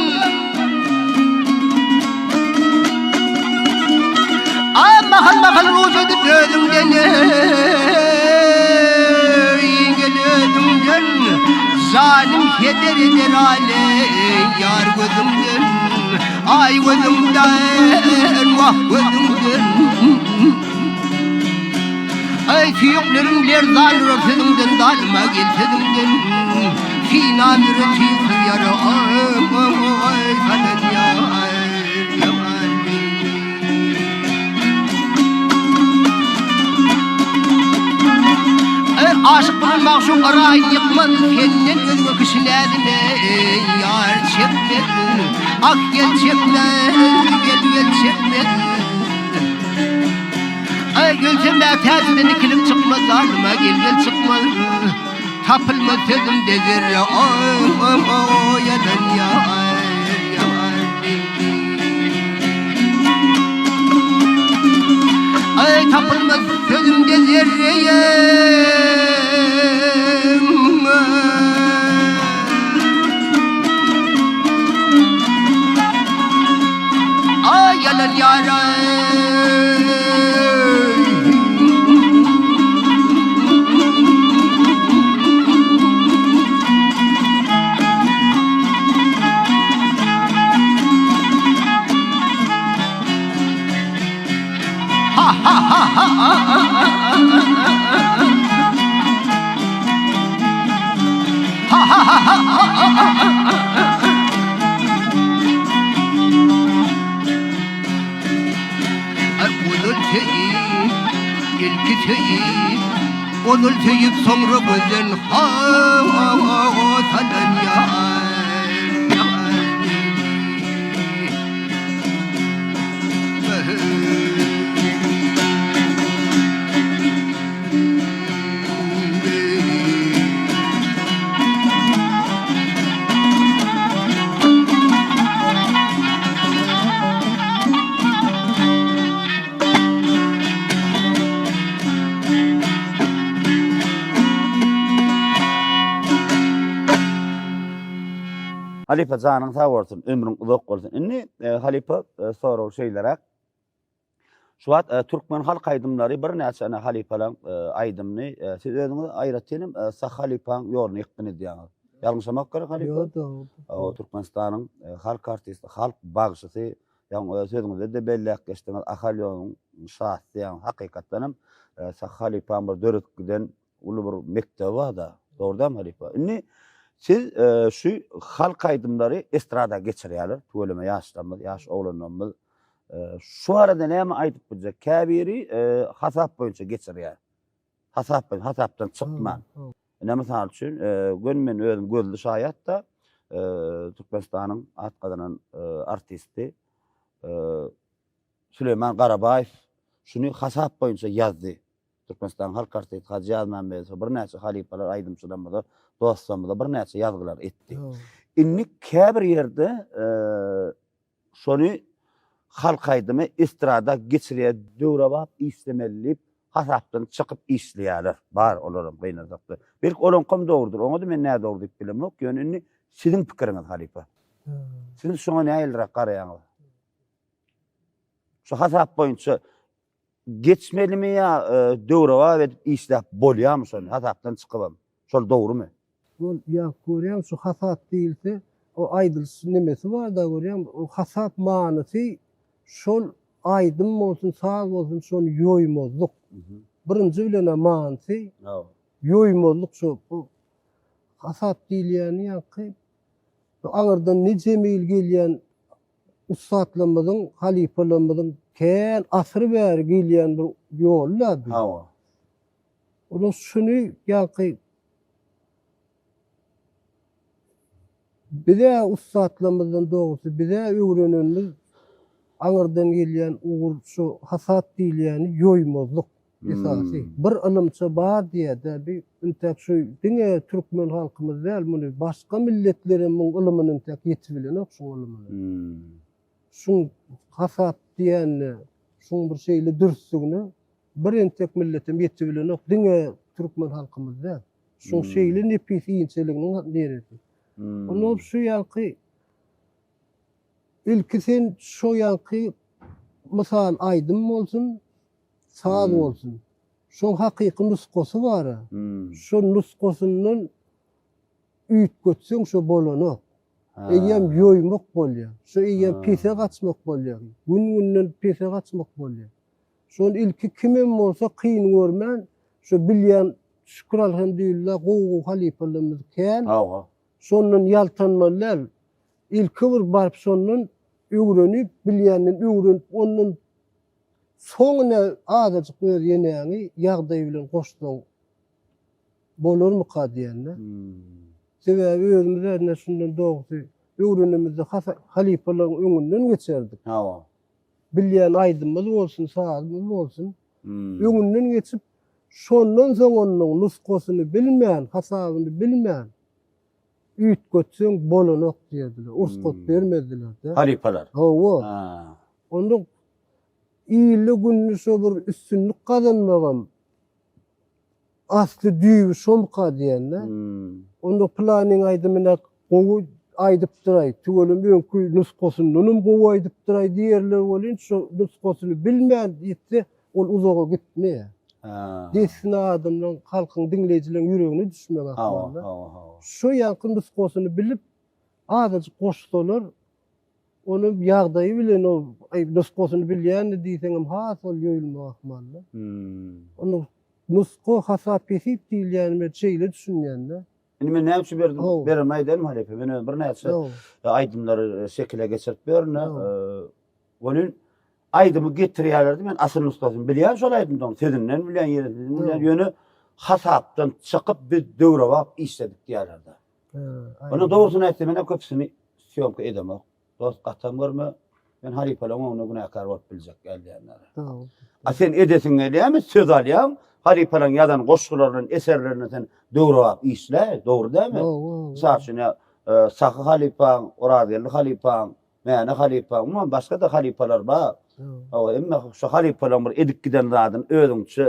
Aý, mahal-mahal ruj edip özüňden. Eý, gel özüňden. Zalim heder eder ale, ýar gözüňden. Aý gözüňden, wah gözüňden. Aý süýekleriň lerzan urar sözüňden, Zalyma gel sözüňden. Synam ýüre tygsız ýara salan ýar Aşyk bilen magşuk araýyn ýykmaz, Senden özge kişi näzine ýar çekmez. Ah gel çekmez, gel gel çekmez. Aý ölsem dä täzeden ikilik çykmaz Zalyma gel gel çykmaz. Tapylmaz sözümde zerre oý ýalan ýar. Aý tapylmaz sözümde zerreýem. Aý ýalan ýar. Ozal söýüp, ilki söýüp, Ozal söýüp soňra gözden salan ýar. Halypa janyň sag bolsun, ömrüň uzak bolsun. Indi e, halypa e, sorag şeýleräk. Şu wagt e, türkmen halk aýdymlary birnäçe ana halypalaň e, aýdymyny e, siz özüňiz aýratyn hem e, Sahy halypaň ýoluny ýykgyn edýäňiz. Ýalňyşamak gerek halypa? Ýok, dogry. O Türkmenistanyň e, halk artisti, halk bagşysy, ýagny öz sözüňizde-de belläp geçdiňiz, Ahal ýolunyň şasy, ýagny hakykatdan hem e, Sahy halypaň bir döredip giden uly bir mekdebi bar-da. Dogry dälmi halypa? Indi siz e, şu halk aýdymlary estrada geçirýärler, tüweleme ýaşlarymyz, ýaş oglanlarymyz. E, şu barada näme aýdyp biljek? Käbiri e, hasap boýunça geçirýär. Hasap boýunça, hasapdan çykman. Ine mysal üçin, e, göni men özüm gözli şaýat-da, e, Türkmenistanyň at gazanan e, artisti e, Süleýman Garabaýew şuny hasap boýunça ýazdy. Türkmenistanyň halk artisti Hajy Ýazmämmedowa birnäçe halypalar aýdymçylarymyza, dostlarymyza birnäçe ýazgylar etdi. Indi käbir ýerde şony halk aýdymy estrada geçirýär, döwrebap işlemeli diýip hasapdan çykyp işleýärler. Bar olaram gynansakda. Belki olaňkam dogrudyr, oňa-da men nädogry diýip bilemok, ýöne indi siziň pikiriňiz halypa. Siz şoňa nähiliräk garaýaňyz? Şu hasap boýunça Geçmelimi ýa döwrebap edip işläp bolýamy şony hasapdan çykybam? Şol dogrymy? Ol ýa görýäň şu hasap diýilse o aýdylyş nemesi barda görýäň o hasap manysy şol aýdym bolsun saz bolsun şony ýoýmazlyk. Birinji bilenä manysy ýoýmazlyk şo bu hasap diýilýäni ýaňky bu aňyrdan nije mil gelýän Ussatlarymyzyň, halypalarymyzyň kän asyr bäri gelýän bir ýoly-da bu. Hawa. Olar şuny ýaňky bize ussatlarymyzdan dogrusy bize öwrenenimiz aňyrdan gelýän ugur şu hasap diýilýäni ýoýmazlyk esasy. Bir ylymça bar diýýär-dä bi intäk şu diňe türkmen halkymyz däl muny başga milletlerem muň ylymyny intäk ýetibilenok şuň ylymyny. Şuň hasap diýýänine şuň bir şeýle dürsdügine bir entek milletem ýetibilenok diňe türkmen halkymyz däl. Şuň şeýle nepis inçeliginiň neresi. Ondan şu ýaňky ilki sen şo ýaňky mysal aýdym bolsun saz bolsun. Şoň hakyky nusgasy bar-a. Şo nusgasyndan üýtgetseň şo bolanok. Eýýäm ýoýmak bolýar. Şo eýýäm pese gaçmak bolýar. Gün-günden pese gaçmak bolýar. Şony ilki kimem bolsa kyn görmän, şo bilýän şükür alhamdulillah gowy-gowy halypalarymyz kän. Hawa. Şondan ýaltanmaly däl. Ilki bir baryp şondan öwrenip, bilýänden öwrenip, ondan soň ine azajyk öz ýenäňi ýagdaý bilen goşsaň bolarmyka diýende. Sebäbi özümiz ine şundan dogrusy öwrenimizde halypalaryň öňünden geçerdik. Hawa. Bilýän aýdymymyz bolsun, sazymyz bolsun, öňünden geçip, şondan soň onuň nusgasyny bilmän, hasabyny bilmän, üýtgetseň bolanok diýerdiler. Rugsat bermezdiler-de. Halypalar. Hawa. Onda illi-günli şo bir üstünlik gazanmagam asly düýbi şomyka diýende. Onda pylanyň aýdymyna gowy aýdypdyr-aý, tüweleme öňki nusgasyndanam gowy aýdypdyr-aý diýerler welin, şo nusgasyny bilmän ýitse, ol uzaga gitmeýär. Dessine adamlaryň, halkyň, diňleýjileriň ýüregine düşmek ahmalda. Şo ýaňky nusgasyny bilip, azajyk goşsalar, ony ýagdaýy bilen o nusgasyny bilýändir diýseňem has ol ýoýulmak ahmalda. Ony nusga hasap-hesip diýilýäni men şeýle düşünýän-de. Indi men näme üçin berdim? Beremini aýdaýynmy halypa? Men özüm birnäçe aýdymlary şekile geçirip ýörün. Welin aýdymy getirýärlerdi, men asyl nusgasyny bilýän şol aýdymdan, sözünden bilýän, ýerisinden bilýän, ýöne hasapdan çykyp biz döwrebap işledik diýýärlerdi. Onda dogrusyny aýtsam, men köpüsini syýomka edemok. Dost gatam görme, men halypalaryň öňünde günäkär bolup biljek gelýänler. A sen edesiň gelýärmi, söz alýaň, halypalaryň ýazan goşgularyndan, eserlerinden sen döwrebap işle, dogry dälmi? Mysal üçin, Sahy halypaň, Orazgeldi halypaň, Mäne halypa, umuman başga-da halypalar bar. Hawa, emma şu halypalaryň bir edip giden zadyny özüňçe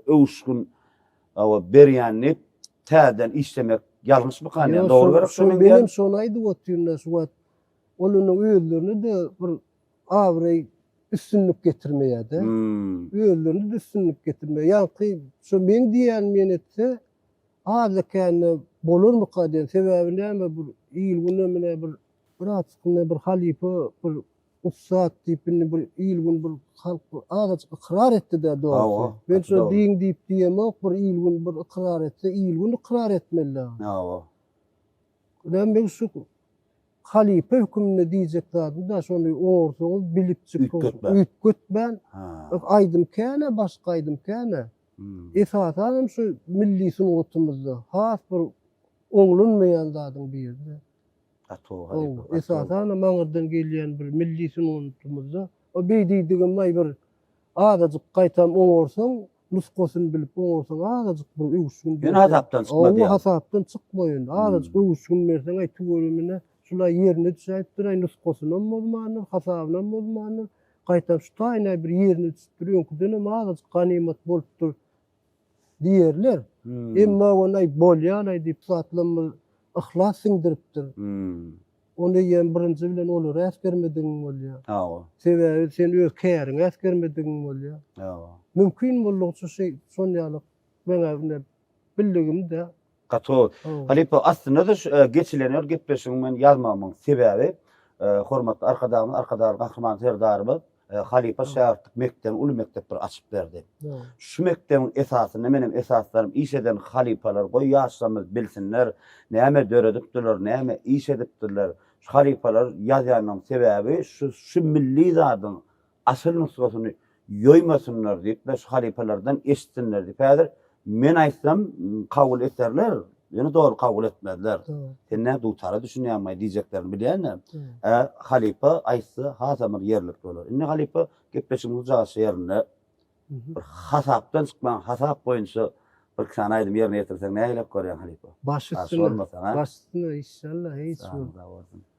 öwüşgin hawa berýän diýip täzeden işlemek ýalňyşmykan diýen dogry gerek şo meň Menem şony aýdyp otyryn-da şu wagt. Ol indi özlerine-de bir abraý üstünlik getirmeýär-de. Özlerine-de üstünlik getirmeýär. Ýaňky şo meň diýýänim ýene etse azda-kände bolarmyka diýen. Sebäbi näme bir il-güne mine bir Biraz bir halypa, bir ussat diýip indi bir il-gün bir halk bir azajyk ykrar etdi-dä dogrusy. Men şo diýiň diýip diýemok, bir il-gün bir ykrar etse, il-gün ykrar etmeli-dä. Hawa. Ine men şu halypa höküminde diýjek zadym-da şony oňarsaňyz bilipjik Üýtgetmän. Üýtgetmän. Aýdym kän-ä, başga aýdym kän-ä. Esasanam şu milli sungatymyzda has bir oňlanmaýan zadyň biri-de. Gaty gowy halypa. Gowy. Esasanam aňyrdan gelýän bir milli sungatymyzda o beý diýdigim aý bir azajyk gaýtam oňarsaň, nusgasyny bilip oňarsaň azajyk bir öwüşgin Ýöne hasapdan çykma diýýäň. Hawa hasapdan çykma ýöne. Azajyk öwüşgin berseň aý tüwelemine şul-aý ýerine düşäýipdir aý nusgasynam bozmandyr, hasabynam bozmandyr. Gaýtam şu taýyna bir ýerine düşüpdir, öňküdenem azajyk ganymat bolupdyr. Diýerler. Emma ony aý bolýan-aý diýip zatlam bir yhlas siňdiripdir. Ony eýýäm birinji bilen olary äsgermedigiň bolýar. Hawa. Sebäbi sen öz käriňi äsgermedigiň bolýar. Hawa. Mümkin boldugyça şeý şon ýaly meň-ä ine bildigim-dä. Gaty gowy. Halypa aslynda-da şu geçilen ýol gepleşigiň men ýazmagymyň sebäbi hormatly Arkadagymyz Arkadagly Gahryman Serdarymyz Halypa şägirtlik mekdebi uly mekdep bir açyp berdi. Şu mekdebiň esasynda menem esaslaryp iş eden halypalar goý ýaşlarymyz bilsinler näme döredipdirler näme iş edipdirler. Şu halypalar ýazýanynyň sebäbi şu şu milli zadyň asyl nusgasyny ýoýmasynlar diýip we şu halypalardan eşitsinler diýip. Häzir men aýtsam kabul ederler, ýöne dogry kabul etmezler. Sen nä dutara düşünýäňmi diýjeklerini bilýän-de. Ä halypa aýtsa hasam bir ýerlikli bolar. Indi halypa gepleşigimiziň jaşy ýerinde bir hasapdan çykman hasap boýunça bir iki sany aýdym ýerine ýetirseň nähili görýäň halypa? Baş üstüne. Baş üstüne inşallah hiç bir.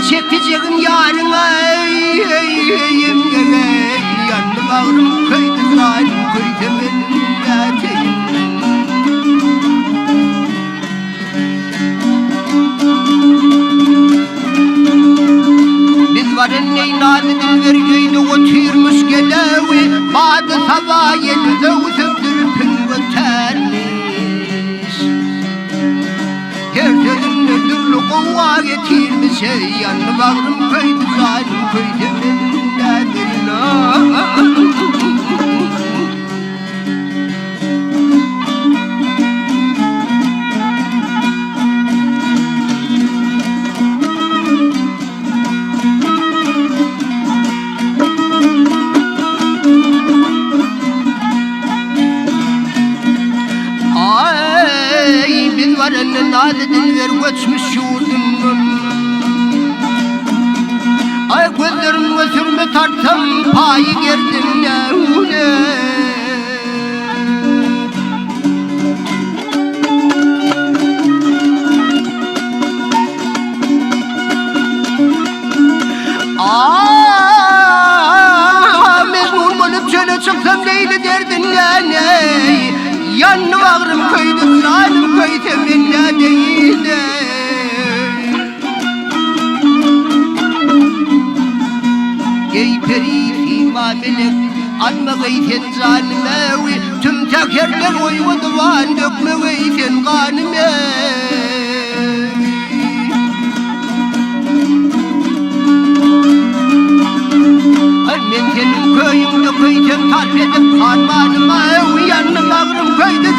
çekijegim ýaryňa Ýandy bagrym köýdi zalym köýse men näteýin. Biz baryn eý nazy dilber öýde otyrmyş gelewi Bady saba ýel öwsüp zülpün götärmiş. Her sözünde dürli gowga getirmiş eý Ýandy bagrym köýdi janym köýse men nädeýin Aý, biz baranda naz edilber göçmüş ýurdumdan. Aý, gözlerimge sürme tartsam, paýy gerdenine. Ah, Mejnun bolup çöle çyksam Leýli derdinden ey. Ýandy bagrym köýdi, janym köýse men nädeýin ey. Eý peri sima melek, almagaý sen janymy, Tüm säherler oýga dywan dökmegeý sen ganymy. Aý men seniň köýüňde köýsem sarp edip harmanymy, Ýandy bagrym köýdi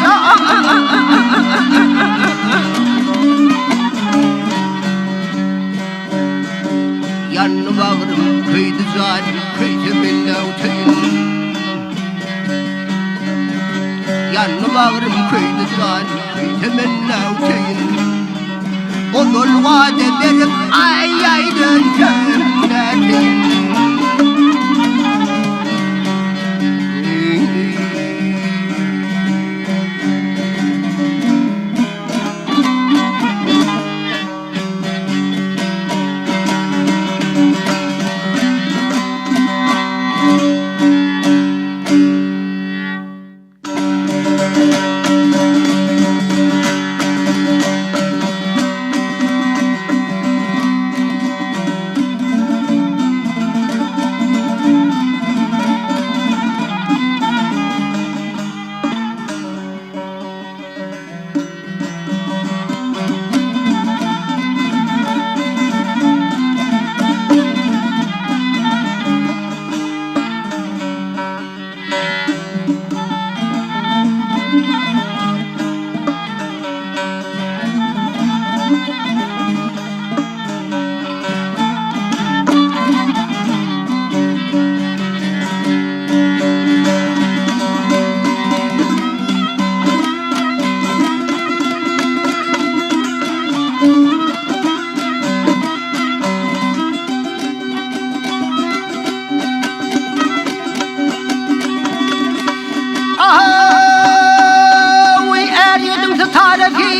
Ýandy bagrym köýdi janym köýse men näwteýin. Ýandy bagrym köýdi janym köýse men näwteýin. Ozal wada berip aý-aý dönsem näteýin. Ahaý, är ýediň sytarasy.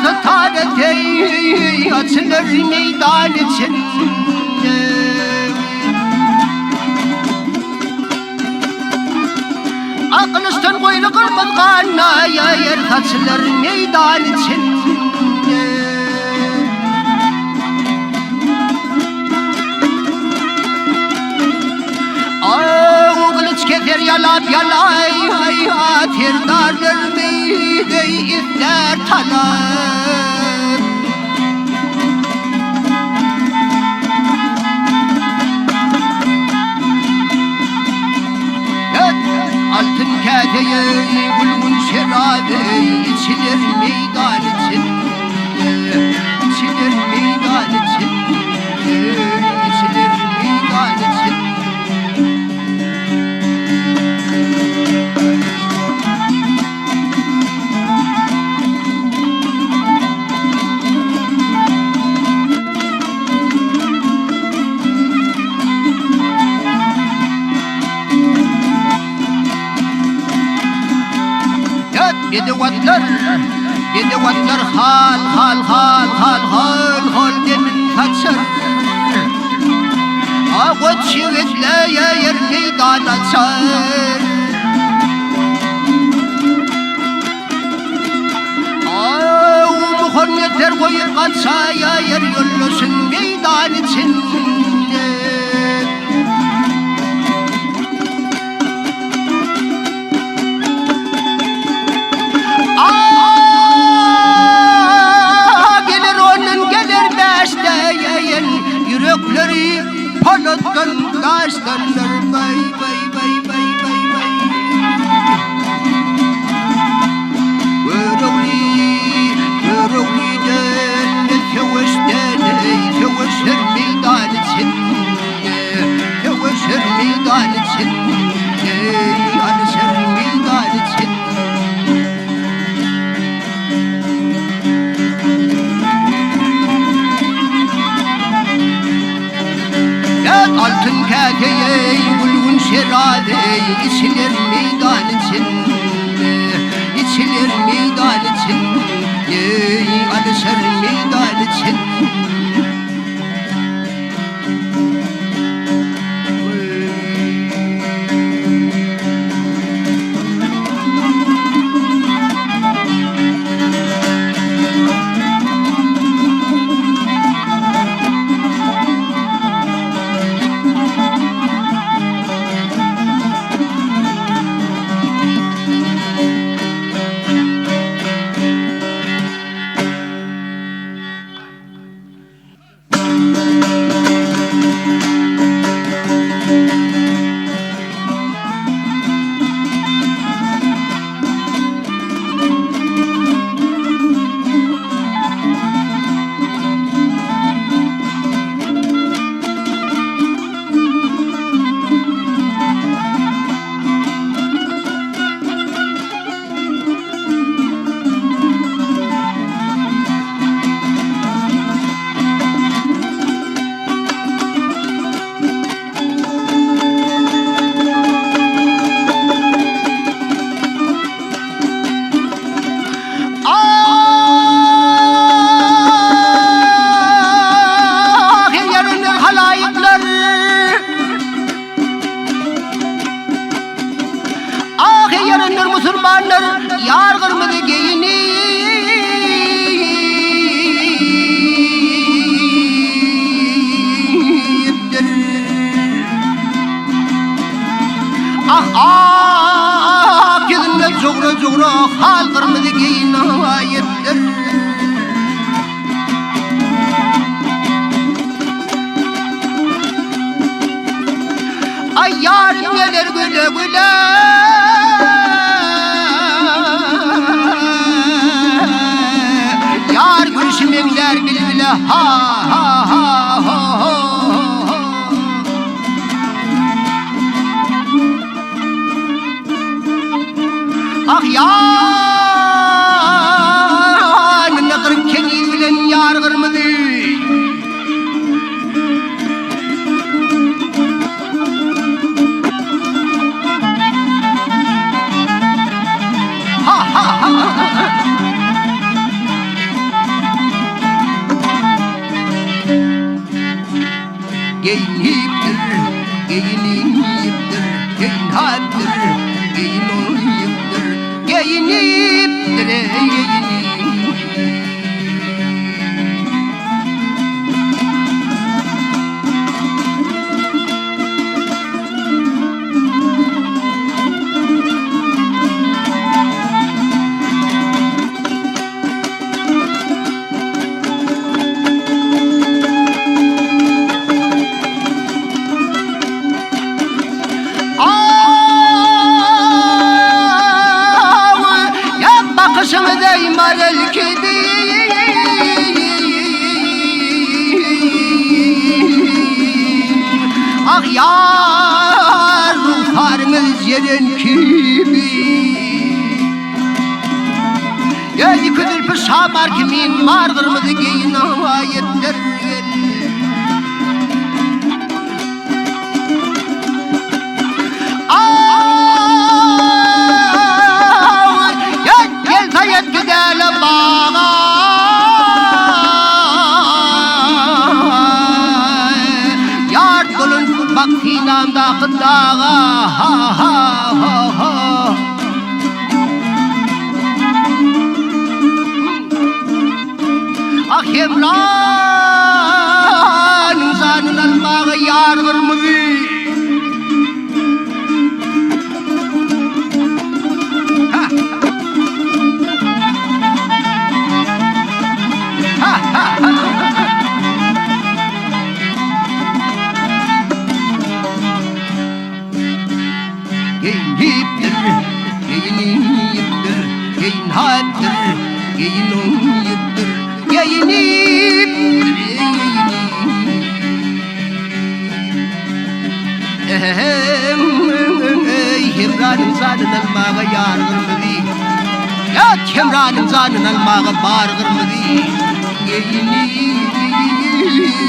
Sytarasy, açylar meýdan içinde. Ak gylyçdan goýly gyrmyz gana ýer saçylar meýdan içinde. Aw gylyç keser ýalap ýalaý Serdarlar meýdeý ister talap. Altyn käseýe gülgün şeraby içiler meýdan içinde, içiler meýdan içinde, içiler meýdan içinde. Bedew atlar, bedew atlar hal hal hal hal hal hal demin saçar. A goç ýigitler meýdan açar. A muhannetler goýup gaçaýar ýoldaşyn meýdan içinde. A gelir ondan gelir bäşdeýin ýürekleri polatdan daşdandyr baý baý baý baý baý baý Görogly Göroglydan söweşden eý söweşer meýdan içinde Söweşer meýdan içinde Alyşar meýdan içinde. Altyn käseýeý, gülgün şerabeý, Içiler meýdan içinde, Içiler meýdan içinde, Alyşar meýdan içinde. Ah, eýerinde halaýyklar! Ah, eýerenler musulmanlar, ýar gyrmyzy geýinipdir. Ah, ak ýüzünde jugra-jugra hal gyrmyzy geýinipdir. Ay yarım gelir güle güle. Yar gülüşü meňzär bilbile ha ha ha ho ho ho. Ah ýanynda 40 keniz bilen ýar gyrmyzy. Ha ha ha. Geýinipdir, geýinipdir, geýinipdir, geýinipdir, geýinipdir, geýinipdir. Bakyşyňy deý marel kibi Ah ýar ruhsaryňyz jeren kibi Ey zülpü şamar kimin mar gyrmyzy geýin aýetler gel. daga ha ha ho ho. Ah Hemranyň janyn almaga ýar gyrmyzy. Ha. Ha ha ha. Geýinipdir, geýinipdir, geýinipdir, geýinipdir, geýinipdir, Eý, Hemranyň janyn almaga ýar gyrmyzy, Ýat Hemranyň janyn almaga bar gyrmyzy, Geýinip, geýinip.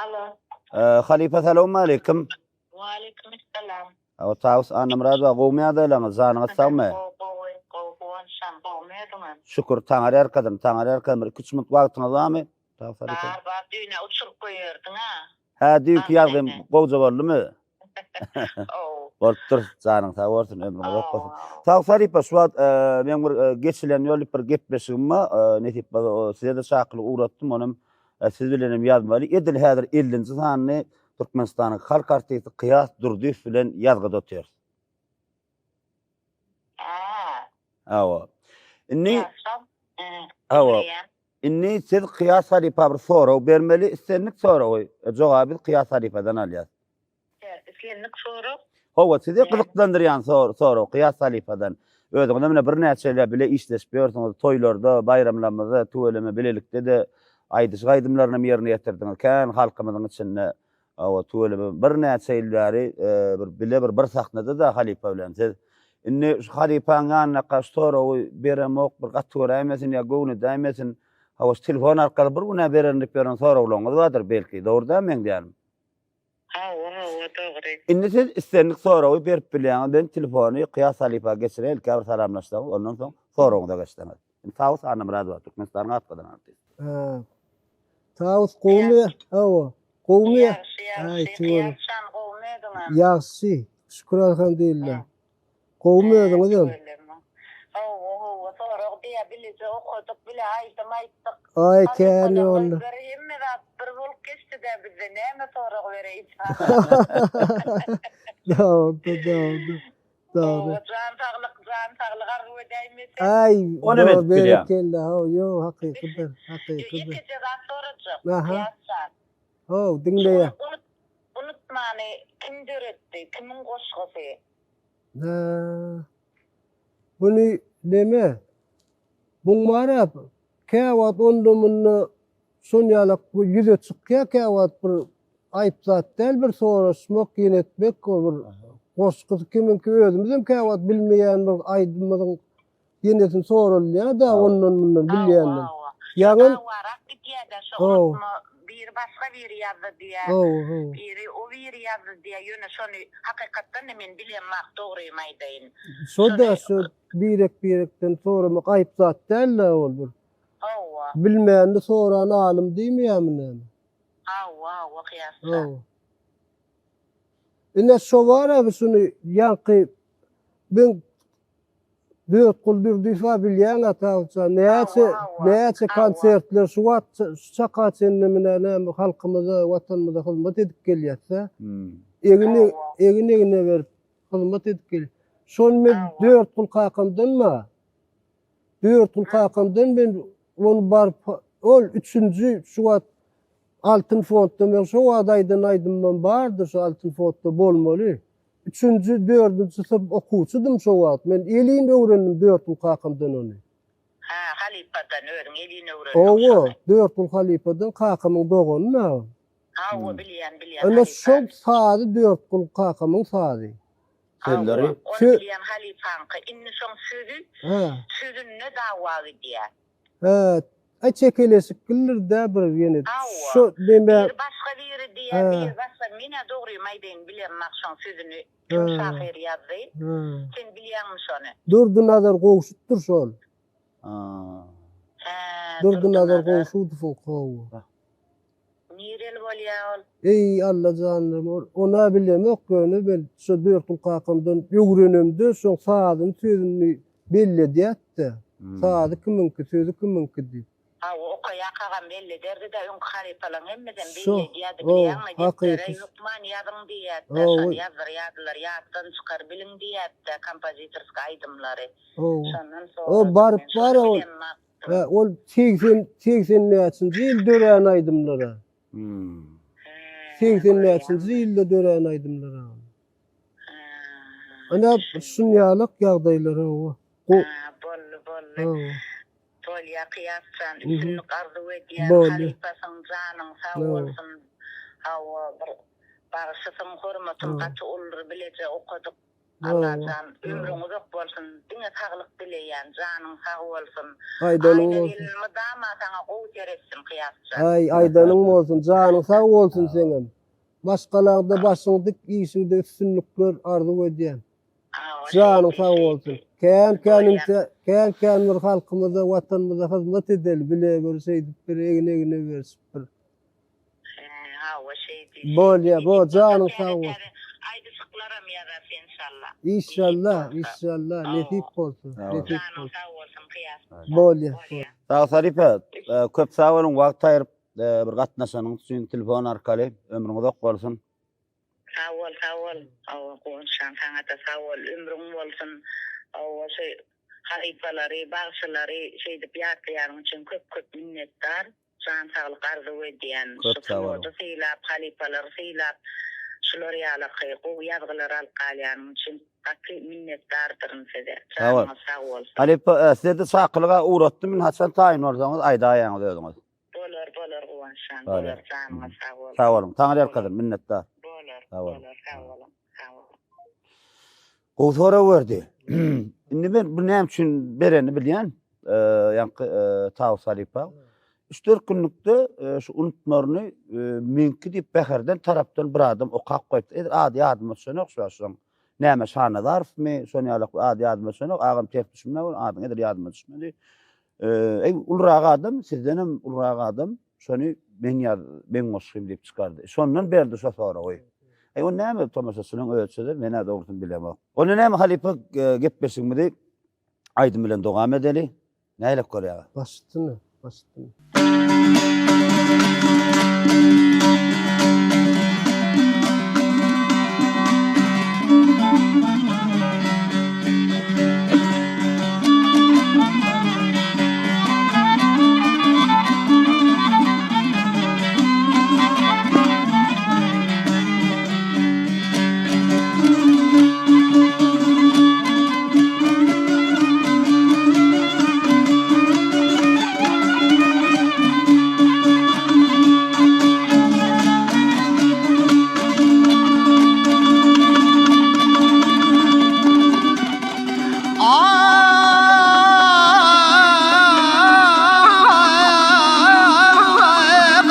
Alo. Halypa salowmaleýkim. Waleýkim essalam. Awa Tawus Annamyradowa gowmy ýagdaýlaryňyz janyňyz sagmy? Gowy gowy gowy guwançjan gowmy özüňem? Şükür Taňry ýalkasyn Taňry ýalkasyn bir iki üç minut wagtyňyz barmy? Tawus halypa. Bar bar düýnä uçuryp goýberdiň-a. Hä düýnki ýazgym gowja boldumy? Ow. Bolupdyr janyň sag bolsun ömrüň uzak bolsun. Tawus halypa şu wagt meň bir geçilen ýol diýip bir gepleşigim bar nesip bolsa size-de çakylyk ugratdym onam Siz bilen hem ýazmaly. Edil häzir ellinji sanyny Türkmenistanyň halk artisti Kyýas Durdyýew bilen ýazgyda otyrys. Hawa. Indi Hawa. Indi siz Kyýas halypa bir sorag bermeli, islendik soragy. Jogaby biz Kyýas halypadan alýas. Islendik sorag. Hawa, sizi gyzyklandyrýan sorag Kyýas halypadan. Özüňizem ine birnäçe ýyl bile işleşip ýörsüňiz, toýlarda, baýramlarymyzda tüweleme bilelikde-de aýdyşyk aýdymlaryny hem ýerine ýetirdiňiz. Kän halkymyzyň içinde hawa tüweleme birnäçe ýyl bäri bir bile bir bir sahnada-da halypa bilen siz. Indi şu halypaň ýanyndaka şu soragy beremok, bir gaty göräýmesin ýa göwnedäýmesin. Hawa şu telefon arkaly bir gün-ä bererin diýip ýören soraglaryňyz bardyr belki. Dogry dälmi meň diýýänim? Hawa, hawa, dogry. Indi siz islendik soragy berip bilýäňiz. Men telefony Kyýas halypa geçireýin, ilki bir salamlaşsaňyz, ondan soň soragyňyza geçseňiz. Indi Tawus Annamyradowa, Türkmenistanyň at gazanan artisti. Hä. Tawus gowumy? Hawa. Gowumy? Ýagşy, ýagşy. Kyýas jan, gowumy özüňem? Ýagşy. Şükür alhamdulillah. Gowumy özüňizem? Hawa, hawa, sorag diýýä, bileje okadyk, bile aýdym aýtdyk. Aý, kän ýolda. Bir hemme zat bir bolup geçdi-dä bizde, näme sorag bereýin saňa? Dogry, dogry, dogry. Hawa, jan saglyk, jan saglyk arzuw edäýmesem. Aý, Ony men bilýän. berekella, hawa, ýok, hakykydyr, hakykydyr. Ýekeje zat sorajak, Aha. Kyýas jan. Haw, diňleýän. Unutmany kim döretdi, kimiň goşgusy? Hä. Buny neme? Buň bar-a, käwagt onda-munda şon ýalak bir ýüze çykýar, käwagt bir aýyp zat däl bir soraşmak, ýene etmek, o bir goşgusy kimiňki özümizem käwagt bilmeýän bir aýdymymyzyň Ýenesini soralýa-da ondan-mundan bilýänden. Ýaňam. Dawarak gidýä-dä şo unutma, biri başga biri ýazdy diýýä, biri o biri ýazdy diýýä, ýöne şony hakykatdan-da men bilemok dogrymy aýdaýyn. Şo-da şo birek-birekden soramak aýyp zat däl-dä ol bir. Hawa. Bilmänini soran alym diýmeýärmi näme? Hawa, hawa Kyýasja. Hawa. Ine şo bar-a şuny ýaňky men Dörtgul Durdyýewa bilýäň-ä Tawusjan, näçe, näçe konsertler şu wagt, şu çaka çenli mine näme halkymyza, watanymyza hyzmat edip gelýäs-dä. Egin, egin-egne berip hyzmat edip gelýär. Şony men Dörtgul kakamdan ma, Dörtgul kakamdan men ony baryp, ol üçünji şu wagt Altyn fondda men şo wagt aýdan aýdymym bardy, şu Altyn fondda bolmaly. Üçünji, dördünji synp okuwçydym şo wagt. Men elin öwrendim Dörtgul kakamdan ony. Hawa, bilýän, bilýän Ine halypa. şol sazy Dörtgül kakamyň sazy. Sözleri. Hawa, ony bilýän halypaňky. Indi şoň sözi, sözünde dawa gidýär. Hä, aý çekeleşik gildir-dä bir ýene. Hawa. Şo neme. Biri başga biri diýýär, biri başga. Men-ä dogrymy aýdaýyn, bilemok şoň sözüni kim şahyr ýazdy. Sen bilýäňmi şony? Durdynazar Gowşutdyr şol. Hä, Durdynazar Gowşudowyň hawa. Nireli bolýa ol? Eý Allajanlarym ol ona bilemok ýöne men şo Dörtgül kakamdan öwrenemde şoň sazyny sözüni belli edýätde sazy kimiňki sözi kimiňki diýip. Hawa okaýakagam belli ederdi-dä öňki halypalaň hemmesem Şo belli edýädi o bilýäňmi depdere hakyky hökman ýazyň diýýätdä Hawa şony ýazdyrýadylar ýatdan çykar biliň diýýätdä kompozitorski aýdymlary hawa şondan o soradym baryp men bar şony ol bilemok. Hä, ol 80 80 näçinji ýyl dörän aýdymlar-a. 80 näçinji ýylda dörän aýdymlar-a. Ana şun ýalak ýagdaýlar hawa. Ha, boldy, boldy. Bolýa Kyýas jan, üstünlik arzuw edýän, halypasyň janyň sag bolsun. Hawa, bir bagşysyň, hormatyň gaty uludyr, bileje okadyk. Allajan ömrüň uzak bolsun diňe saglyk dileýän janyň sag bolsun Aýdanyň Aýda bolsun. gelin mydama saňa gowy seretsin Kyýasjan. Aý aýdanyň bolsun janyň sag bolsun seňem. Maşgalaňda başyň dik işiňde üstünlikler arzuw edýän. Janyň sag bolsun. Kän kän inçe kän kän bir halkymyza watanymyza hyzmat edeli bile bir şeýdip bir egin egine berişip bir. Hawa şeý diý. Bolýa bo janyň sag bolsun. Aýdyşyklaram ýazarys enşalla. Işşallah işşallah nesip bolsa nesip Janyň bolsa. sag bolsun Kyýas. Bolýa. Sag Sarypa köp sag boluň wagt aýyryp bir gatnaşanyňyz üçin telefon arkaly ömrüň uzak bolsun. Sag bol sag bol hawa Guwançjan saňada sag bol ömrüň bolsun hawa şu halypalary bagşylary şeýdip ýatlaýanyň üçin köp köp minnetdar jan saglyk arzuw edýän şu Köp sag boluň. sungaty sylap halypalary sylap şular ýalaky gowy ýazgylar alyp galýanyň üçin gaty minnetdardyryn size Sag bol. janyňyz sag bolsun. Halypa sizede çakylyga ugratdym indi haçan taýyn bolsaňyz aýdaýaňyz özüňiz. Bolar bolar Guwançjan bolar janyňyz sag bolsun. Sag boluň. Taňryýalkasyn minnetdar. Bolar bolar sag boluň sag boluň. Gowy sorag berdi. Indi men bu näme üçin berenini bilýän. Ýaňky Tawus halypa. 3-4 günlükde şu unutmaryny meňki diýip Bäherden tarapdan bir adam okap goýupdyr. Edil ady ýadyma düşenok şu wagt şoň. Näme Şanazarowmy, şon ýalak ady ýadyma düşenok. Agam ters düşünme, adyň edil ýadyma düşmedi. Eý, ulurak adam, sizdenem ulurak adam şony meň ýaz, meň goşgym diýip çykardy. Şondan berdi şo soragy. Eý, ony näme tomaşaçylaryň özi çözer, men-ä dogrusyny bilemok. Onda näme halypa gepleşigimizi aýdym bilen dowam edeli. Nähilek görýäňiz? Baş üstüne, baş üstüne.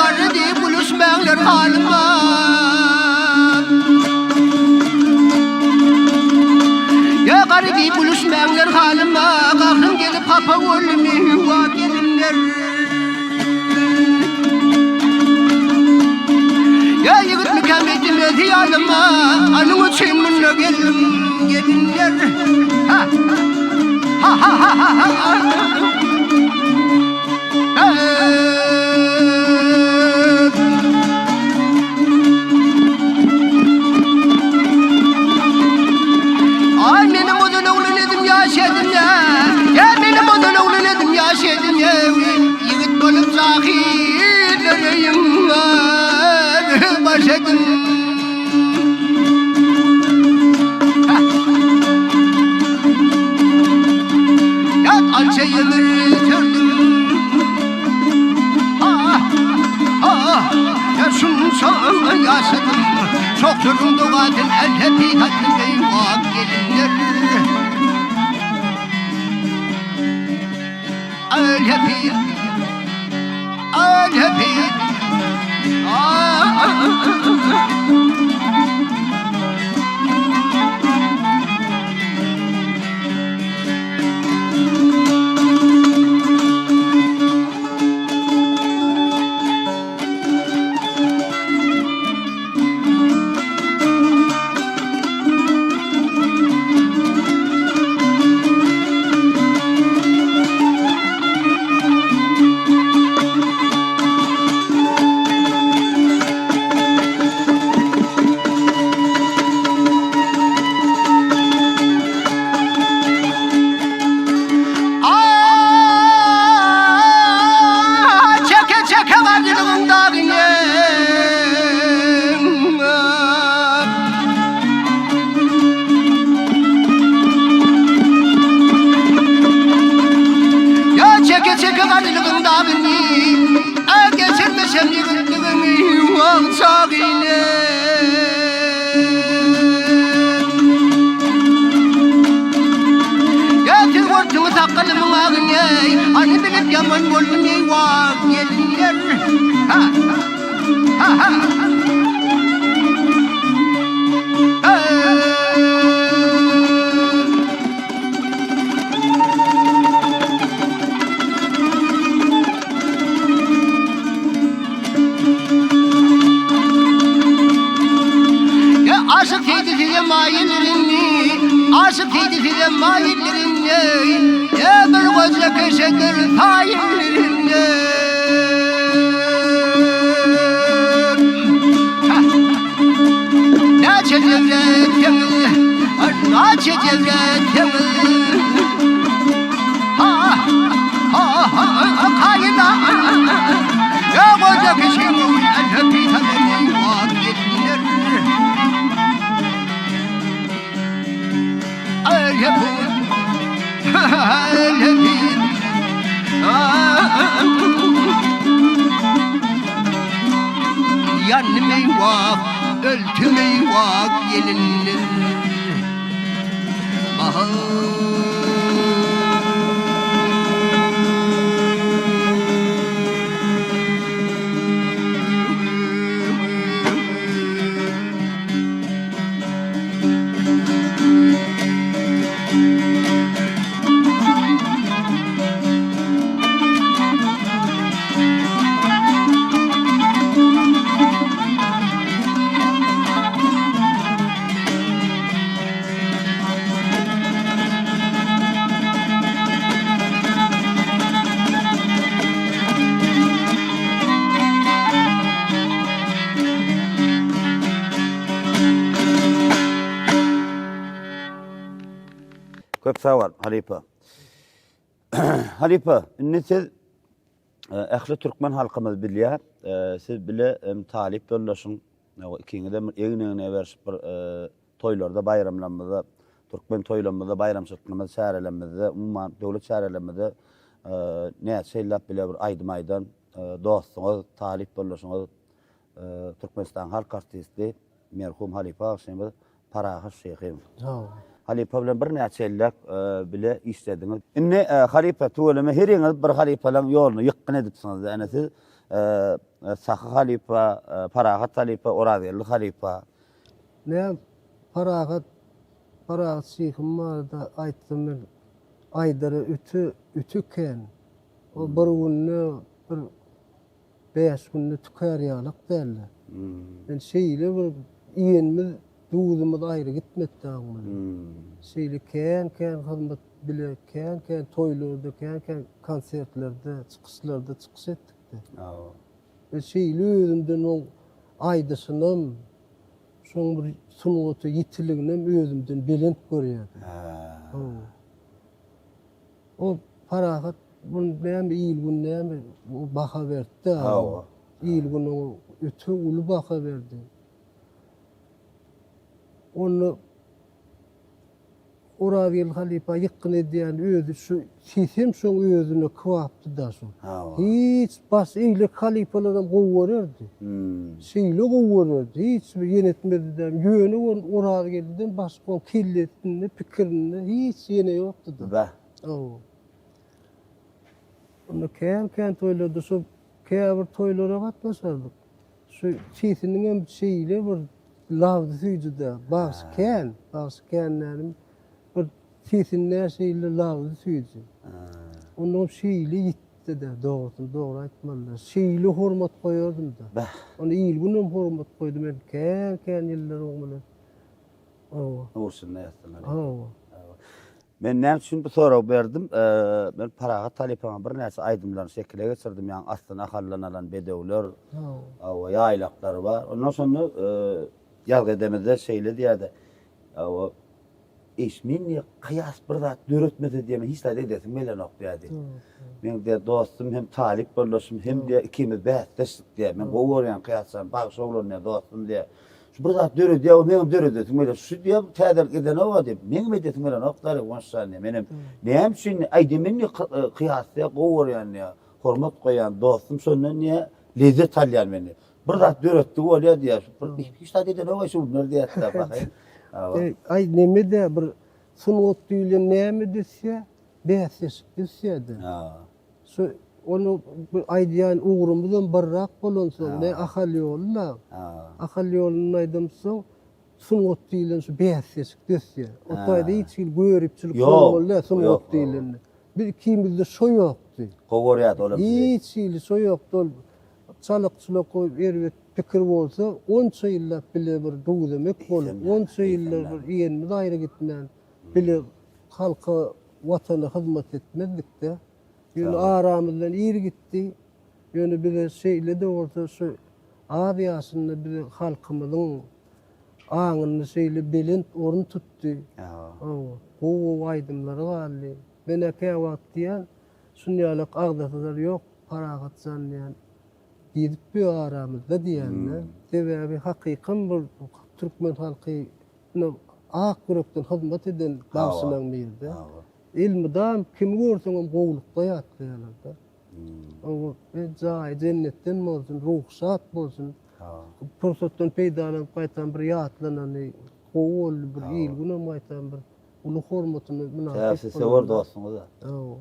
Garry diýip gülüşmäňler halyma Ýa garry diýip gülüşmäňler halyma Gahrym gelip hapa boldumy wa gelinler Ýa ýigitmikäm etdim öz hyýalyma Anyň üçin munda geldim gelinler Ha ha ha ha ha ha Ay menim odun oglun edim ýaş edim ya. Ya menim odun oglun edim ýaş edim ya. Ýigit bolup zahirlereyim baş edim. Yat alça yemir sürdüm. Ah, ah, ya şunca. ýaşadym. Çoklaryň dogasyn älhepy satdym eýwah gelinler. Älhepy, älhepy, Çeke çeke garrylygyň dagyny. Ya çeke çeke garrylygyň dagyny. Geçirmeşem ýigitligimi wah çagyny. Ýa siz gorkduňyz sakgalymyň agyny, Any bilip ýaman boldum eýwah, gelinler. Ha! Ha ha! Ya aşık seydi size maillerimi Aşık seydi size maillerimi Ya bir koca köşedir faillerimi Naçe devletimiz Naçe devletimiz Ha ha ha kayına Ya koca kişi Yandım eyvah, öldüm eyvah gelinler. Köp sag bol, halypa. Halypa, indi siz e, ähli türkmen halkymyz bilýär, e, siz bile talyp ýoldaşyň ikiňizem egin-egne berşip bir e, toýlarda, baýramlarymyzda, türkmen toýlarymyzda, baýramçylyklarymyzda, çärelerimizde, umuman döwlet çärelerimizde näçe ýyllap bile bir aýdym aýdan dostuňyz, talyp ýoldaşyňyz, Türkmenistanyň halk artisti merhum halypa bagşymyz Parahat Şyhyýew. Halypa bilen birnäçe ýyllap bile işlediňiz. Indi halypa tüweleme heriňiz bir halypalaryň ýoluny ýykgyn edipsiňiz. Ýani siz Sahy halypa, Parahat halypa, Orazgeldi halypa. Näme Parahat Parahat şyhym barada aýtsam men aýdara öte öte kän. O bir günde bir bäş günde tükär ýalak däldi. Men şeýle bir iýenimiz duzumyz aýry gitmedi dagyň bilen. Şeýle kän kän hyzmat bile kän kän toýlarda kän kän konsertlerde çykyşlarda çykyş etdikde. Men şeýle özümden oň aýdyşynam Şoň bir sungata ýitiliginem özümden belent görýärdim. Hawa. O Parahat bu näme il-gün näme baha berdi-dä. Hawa. Il-gün oňa öte uly baha berdi. Onda. Orazgeldi halypa ýykgyn edýän özi şu sesem şoň özüne kybapdy-da şol. Hiç baş eýleki halypalaram gowy görerdi. Şeýle gowy görerdi. Hiç bir ýene etmezdi-de. Ýöne ol Orazgeldiden başga oň kellesinde, pikirinde hiç ýene ýokdy-da. Bäh. Hawa. Onda kän-kän toýlarda şo käbir toýlara gatnaşardyk. Şu sesiniňem şeýle bir Labzy süýji-dä, bagşy kän, bagşy kän dälim, bir sesinde şeýle labzy süýji. Ondan şeýle ýitdi-de, dogrusyny dogry aýtmaly-da. Şeýle hormat goýardym-da. Bäh. Ony il-günem hormat goýdy, men kän-kän ýyllar oň bilen. Hawa. Nurşynda ýatsyn. Hawa. Men näme üçin bu soragy berdim? Men Parahat halypaň birnäçe aýdymlaryny şekile geçirdim, ýagny aslyny Ahaldan alan bedewler, hawa, ýaýlaklar bar. Ondan soňra ýazgy edemizde şeýle diýýärdi, hawa, Eş, men diýýär, Kyýas bir zat döretmese diýýär, men hiç zat edesim gelenok diýýärdi. Meň diýýär, dostum hem talyp ýoldaşym hem diýýär, ikimiz bäsdeşdik diýýär. Men gowy görýän Kyýas jan, bagşy oglan diýýär, dostum diýýär. Şu bir zat döredýär, o meňem döredesim gelýär. Şu diýýär, täzelik edenok-a diýip, meňem edesim gelenok Garry Guwançjan diýýär. Menem näme üçin, aý diýýär, men diýýär, Kyýas diýýär, gowy görýän diýýär, hormat goýýan dostum, şondan diýýär, lezzet alýan men diýýär. Bir zat döretdigi bolýar diýýär. Bir hiç zat edenok-aý şu günler diýýär-de, pahyr. Aý, neme-dä, bir sungat diýlen näme düzse, bäsleşik düzse-de. Şu ony bu aýdýan ugrumyzam birrak bolansoň, ne Ahal ýoly-la. Ahal ýoluny aýdamsoň, sungat diýlen şu bäsleşik dösýär. O taýda hiç hili göripçilik bolmaly däl sungat diýlende. Biz ikimizde şo ýokdy. Gowy görýärdi olam sizi. Hiç hili şo ýokdy. Ol çalak-çulak goýup erbet pikir bolsa, onça ýyllap bile bir duz-emek bolup, onça ýyllar bir iýenimiz aýry gitmän, bile halka Watana hyzmat etmezlikde. Ýöne aramyzdan ir gitdi. Ýöne bize şeýle-de bolsa şu az ýaşynda bize halkymyzyň aňynda şeýle belent orun tutdy. Hawa, gowy-gowy aýdymlary galdy. Men-ä käwagt diýýän, şuny ýalak agzasalar ýok, Parahat jan diýýän, gidip ýör aramyzda diýýän-de. Sebäbi hakykam bir türkmen halky Ine, ak ýürekden hyzmat eden bagşylaryň biri-de. Elmydam kimi görseňem gowulykda ýatlaýarlar-da. Oňa jaýy jennetden bolsun, ruhy şat bolsun. Pursatdan peýdalanyp gaýtam bir ýatlanany gowy boldy, bir il-günem gaýtam bir uly hormatyna mynasyp boldy. Siz söwer dostuňyz-a. Hawa.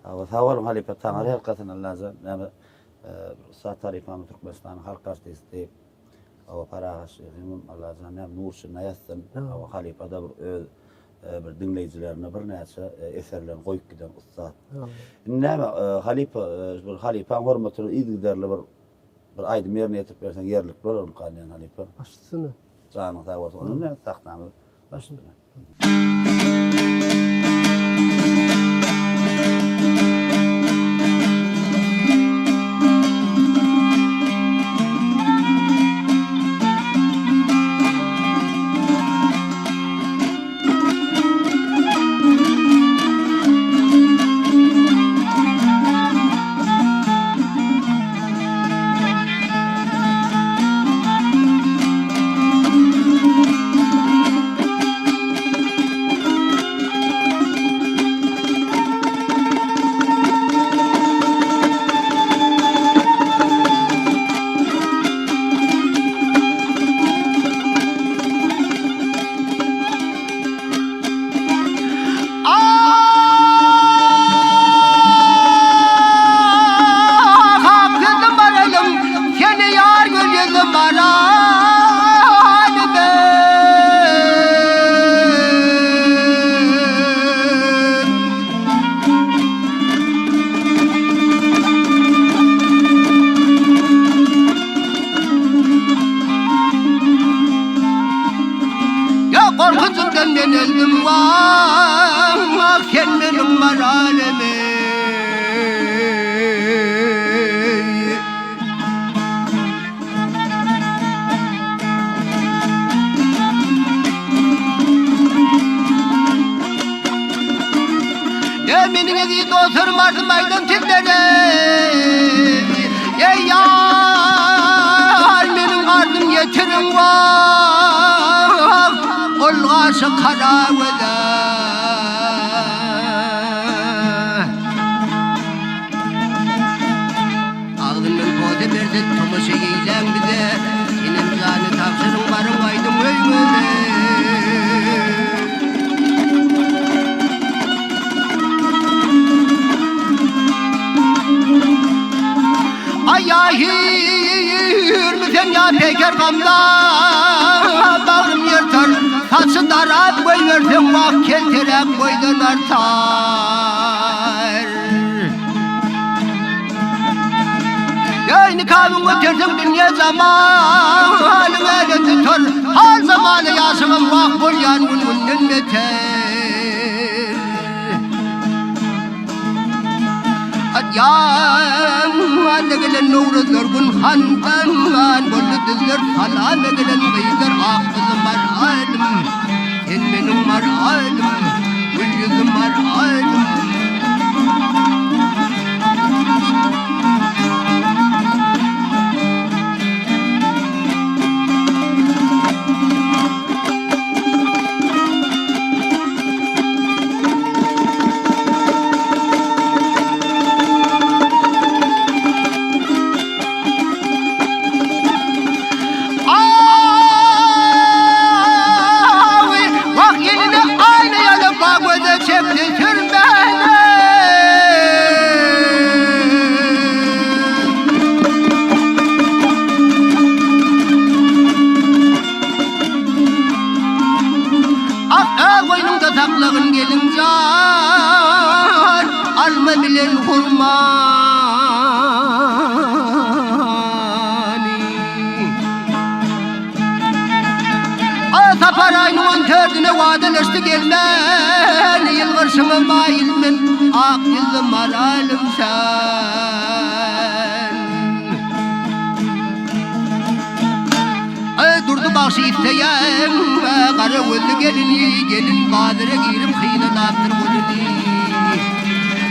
Hawa, sag boluň halypa, Taňry ýalkasyn Allajan. Näme, ussat halypamyz Türkmenistanyň halk artisti. Hawa Parahat şyhymym Allajan näme nur içinde ýatsyn. Hawa halypada bir öz bir diňleýjilerine birnäçe eserlerini goýup giden ussat. Indi näme halypa bir halypaň hormatyna yzygiderli bir bir aýdym ýerine ýetirip berseň ýerlikli bolarmyka diýen halypa. Baş üstüne. Janyň sag bolsun. Onda näme sahnamyz baş üstüne. Ya korkusundan men öldüm vah sen benim maralemi. Ya meniň eziz dostlarym arzym aýdan sizlere. Ey yar meniň arzym ýetiriň wah. Ol gaşy kara göze. Siz tomaşa eýläň bize, Enem jany tabşyryň baryň gaýdyň öýüňize. Aýaýyrmy sen ýa peýker gamda Bagrym ýyrtar, saçy darap goýberseň wah kelteräk boýdan artar. Ýaý nikabyň göterseň dünýe jamalyň ele tutar, Hal zamana ýaşagam wah bolýan gün-günden beter. Atýan gelen nowruzlar gün handan boldy düzler salam edilen gyzlar ak gyzym bar alym sen meniň bar alym gül ýüzüm bar alym. Awy, wah eline aýna ýaly ba göze çekdi sürmäni. Ak goýnuňda saklagyn gelin jan, Alma bilen hurmany. A Sapar aýynyň on dördüne wadalaşdy gelmän, Ýylgyrşyňa maýyl men, ak ýüzli maralym sen. Eý, Durdy bagşy isleýän gara gözli gelini, gelin bazara girip synalapdyr goluny.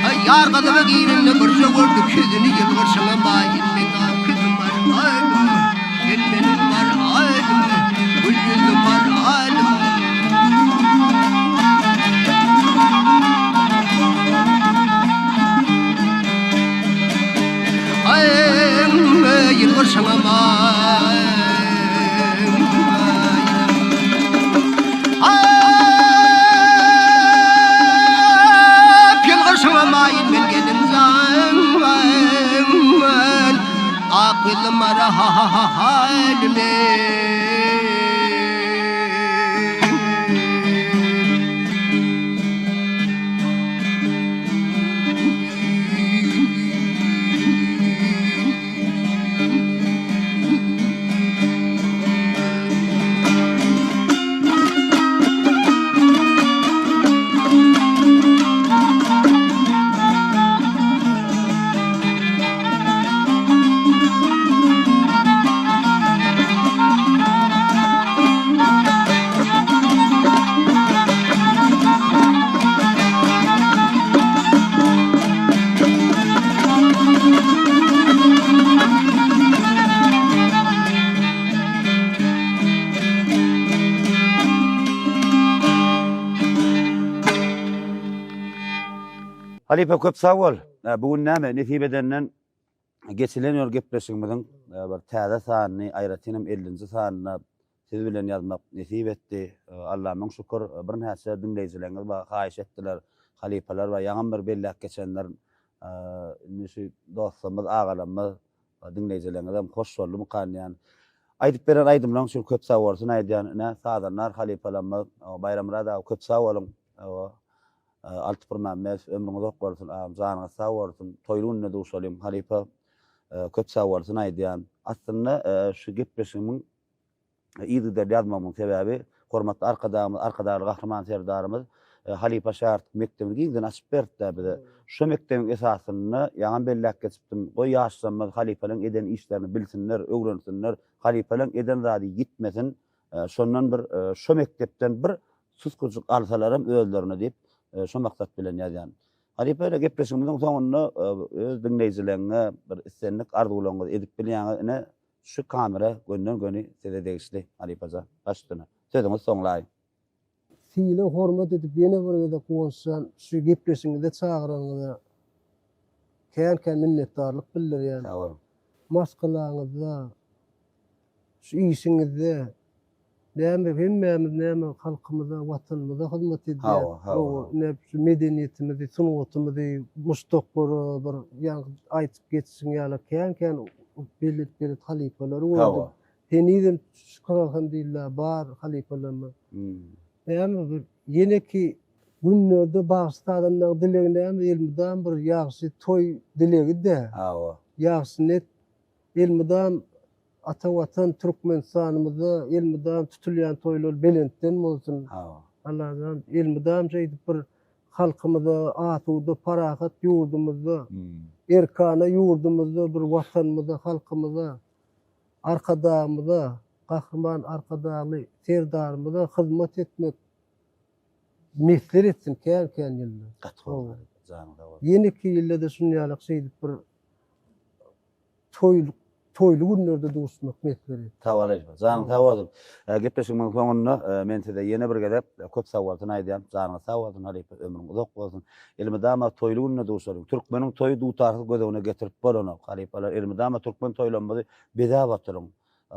Eý, ýar gazaba girende birje gördük ýüzüni, ýylgyrşyňa maýyl men ak ýüzüm bar alym, sen meniň bar alym, gül ýüzüm bar alym. Aý, ýylgyrşyňa maýyl. Ýylgyrşyňa maýyl men gelin jan. Ak ýüzli maralym. Halypa köp sag bol. Bu gün näme nesip edenden geçilen ýol gepleşigimiziň bir täze sanyny, aýratyn hem 50-nji sanyny Siz bilen ýazmak nesip etdi. Alla müň şükür. Birnäçe diňleýjileriňiz bar, haýyş etdiler. Halypalar bar. Ýaňam bir belläp geçenler. Indi şu dostlarymyz, agalarymyz, diňleýjileriňizem hoş boldumykan diýýän. Aýdyp beren aýdymlaryň üçin köp sag bolsun aýdýan. Ine, sazandar halypalarymyz, Baýramyrat aga köp sag boluň. Alty Pirmämmedow ömrüňiz uzak bolsun agam, janyňyz sag bolsun. Toýly günde duşalyň halypa. Köp sag bolsun aýdýan. Aslynda şu gepleşigimiň yzygiderli ýazmagymyň sebäbi hormatly Arkadagymyz, Arkadagly Gahryman Serdarymyz halypa şägirtlik mekdebini giňden açyp berdi-dä bize. Şo mekdebiň esasynda ýaňam belläp geçipdim, goý ýaşlarymyz halypalaryň eden işlerini bilsinler, öwrensinler, halypalaryň eden zady ýitmesin, şondan bir şo mekdepden bir suskuljyk alsalaram özlerine diýip, şo maksat bilen ýazýan. Halypa ine gepleşigimiziň soňunda öz diňleýjileriňe bir islendik arzuwlaryňyzy edip bilýäňiz ine şu kamera gönden göni size degişli halypajan baş üstüne sözüňizi soňlaýyň. Sylag hormat edip ýene bir gezek Guwançjan şu gepleşigiňize çagyranyňyza kän kän minnetdarlyk bildirýän. Sag boluň. Maşgalaňyzda, şu işiňizde näme hemmämiz näme halkymyza, watanymyza hyzmat edýäs. Hawa, hawa. Ine şu medeniýetimizi, sungatymyzy muşdaklara bir ýaňky aýtyp geçişiň ýaly kän-kän belet-belet halypalary gördük. Hawa. Henizem şükür alhamdulillah bar halypalarymyz. Näme bir ýeneki günlerde bagşy-sazandaň dilegi näme elmydam bir ýagşy toý dilegi-dä. Hawa. Ýagşy net elmydam ata watan Türkmenistanymyzda elmydam tutulýan toýlar belentden bolsun. Hawa. Allajan elmydam şeýdip bir halkymyza asuda parahat ýurdumyzda erkana ýurdumyzda bir watanymyza halkymyza Arkadagymyza, Gahryman Arkadagly Serdarymyza hyzmat etmek miýesser etsin kän-kän ýyllar. Gaty gowy. Janyň sag bolsun. Ýeneki ýylda-da şuny ýalak şeýdip bir toýluk toýly günlerde duşmak miýesser etsin. Sag bol Elif. Janyň sag bolsun. Gepleşigimiziň soňunda men size ýene bir gezek köp sag bolsun aýdýan. Janyňyz sag bolsun halypa, ömrüň uzak bolsun. Elmydama toýly günde duşalyň. Türkmeniň toýy dutarsyz göz öňüne getirip bolanok. Halypalar elmydama türkmen toýlarymyzy bezäp oturyň.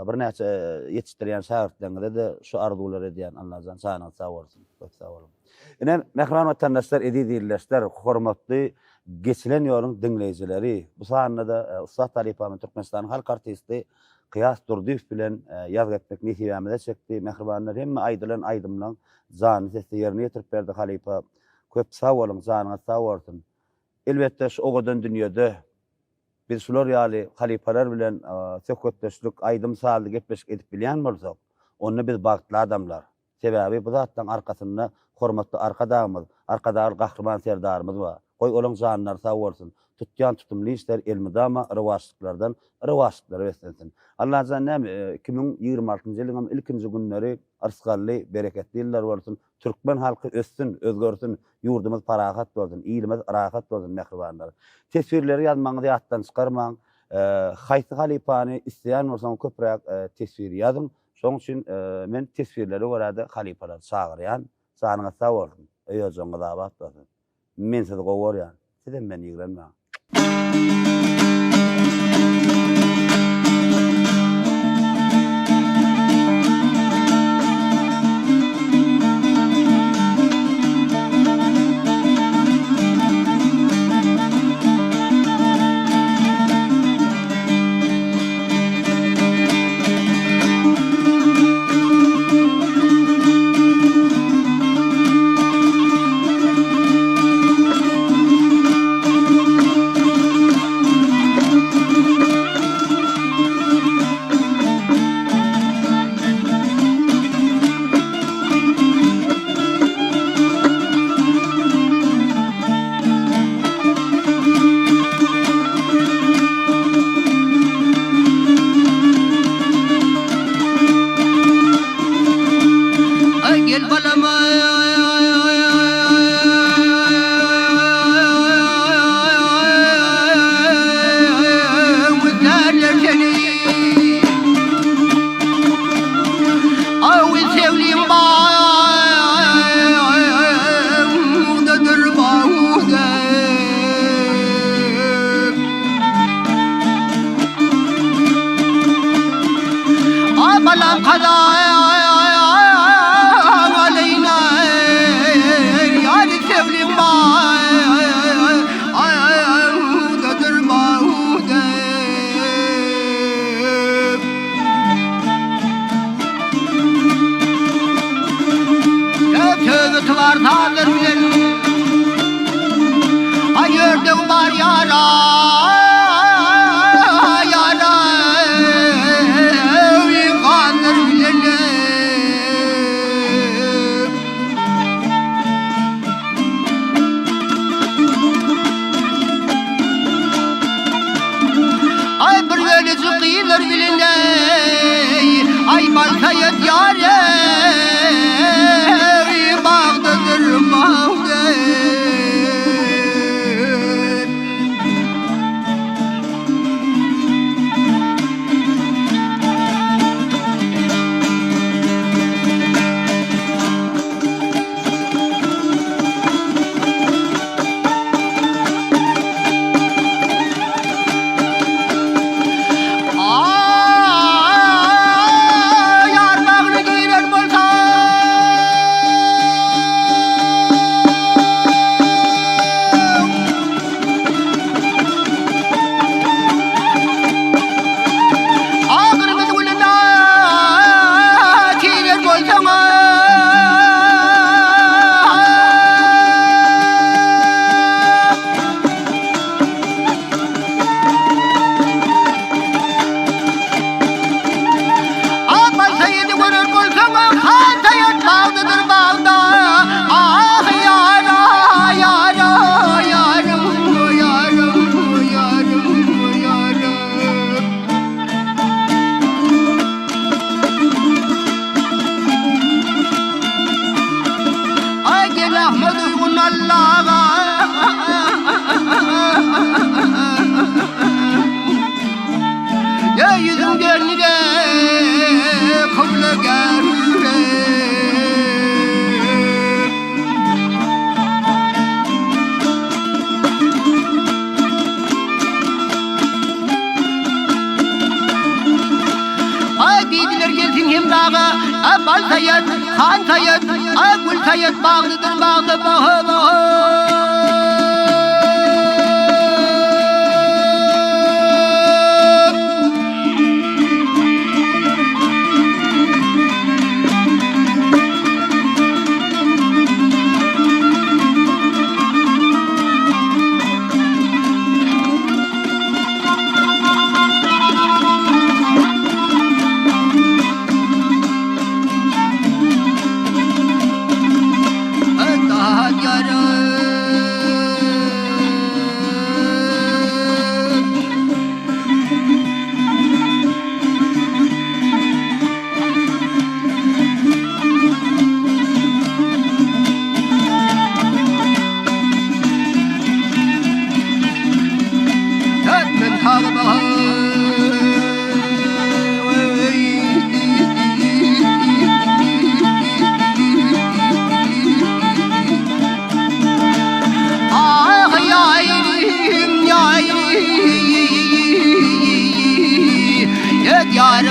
Birnäçe ýetişdirýän şägirtleriňize-de şu arzuwlary edýän. Allajan janyňyz sag bolsun. Köp sag boluň. Ine, mähriban watandaşlar, eziz ildeşler, hormatly Geçilen ýoluň diňleýjileri, bu sanda-da ussat halypamyz Türkmenistanyň halk artisti Kyýas Durdyýew bilen ýazgy etmek nesibämize çekdi. Mähribanlar, hemme aýdylan aýdymlaň janly sesde ýerine ýetirip berdi halypa. Köp sag boluň, janyňyz sag bolsun. Elbetde şu owadan dünýede biz şular ýaly halypalar bilen söhbetdeşlik, aýdym-sazly gepleşik edip bilýän bolsak, onda biz bagtly adamlar. Sebäbi bu zatlaryň arkasynda hormatly Arkadagymyz, Arkadagly Gahryman Serdarymyz bar. Goý olaň janlary sag bolsun, tutýan tutumly işleri elmydama rowaçlyklardan rowaçlyklara beslensin. Allajan näme, 2026-njy ýylyňam ilkinji günleri yrsgally, bereketli ýyllar bolsun, türkmen halky össün, özgersin, ýurdumyz parahat bolsun, ilimiz rahat bolsun mähribanlar. Teswirleri ýazmagyňyzy ýatdan çykarmaň. Haýsy halypany isleýän bolsaňyz köpräk teswir ýazyň. Şoň üçin men teswirlere görä-de halypalary çagyrýan. Janyňyz sag bolsun, öý-ojagyňyz abat bolsun. Men sizi gowy görýän, sizem meni ýigrenmäň. Gel balam aga, a Bal Saýat, Han Saýat, a Gül Saýat baglydyr bagda baha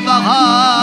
baha.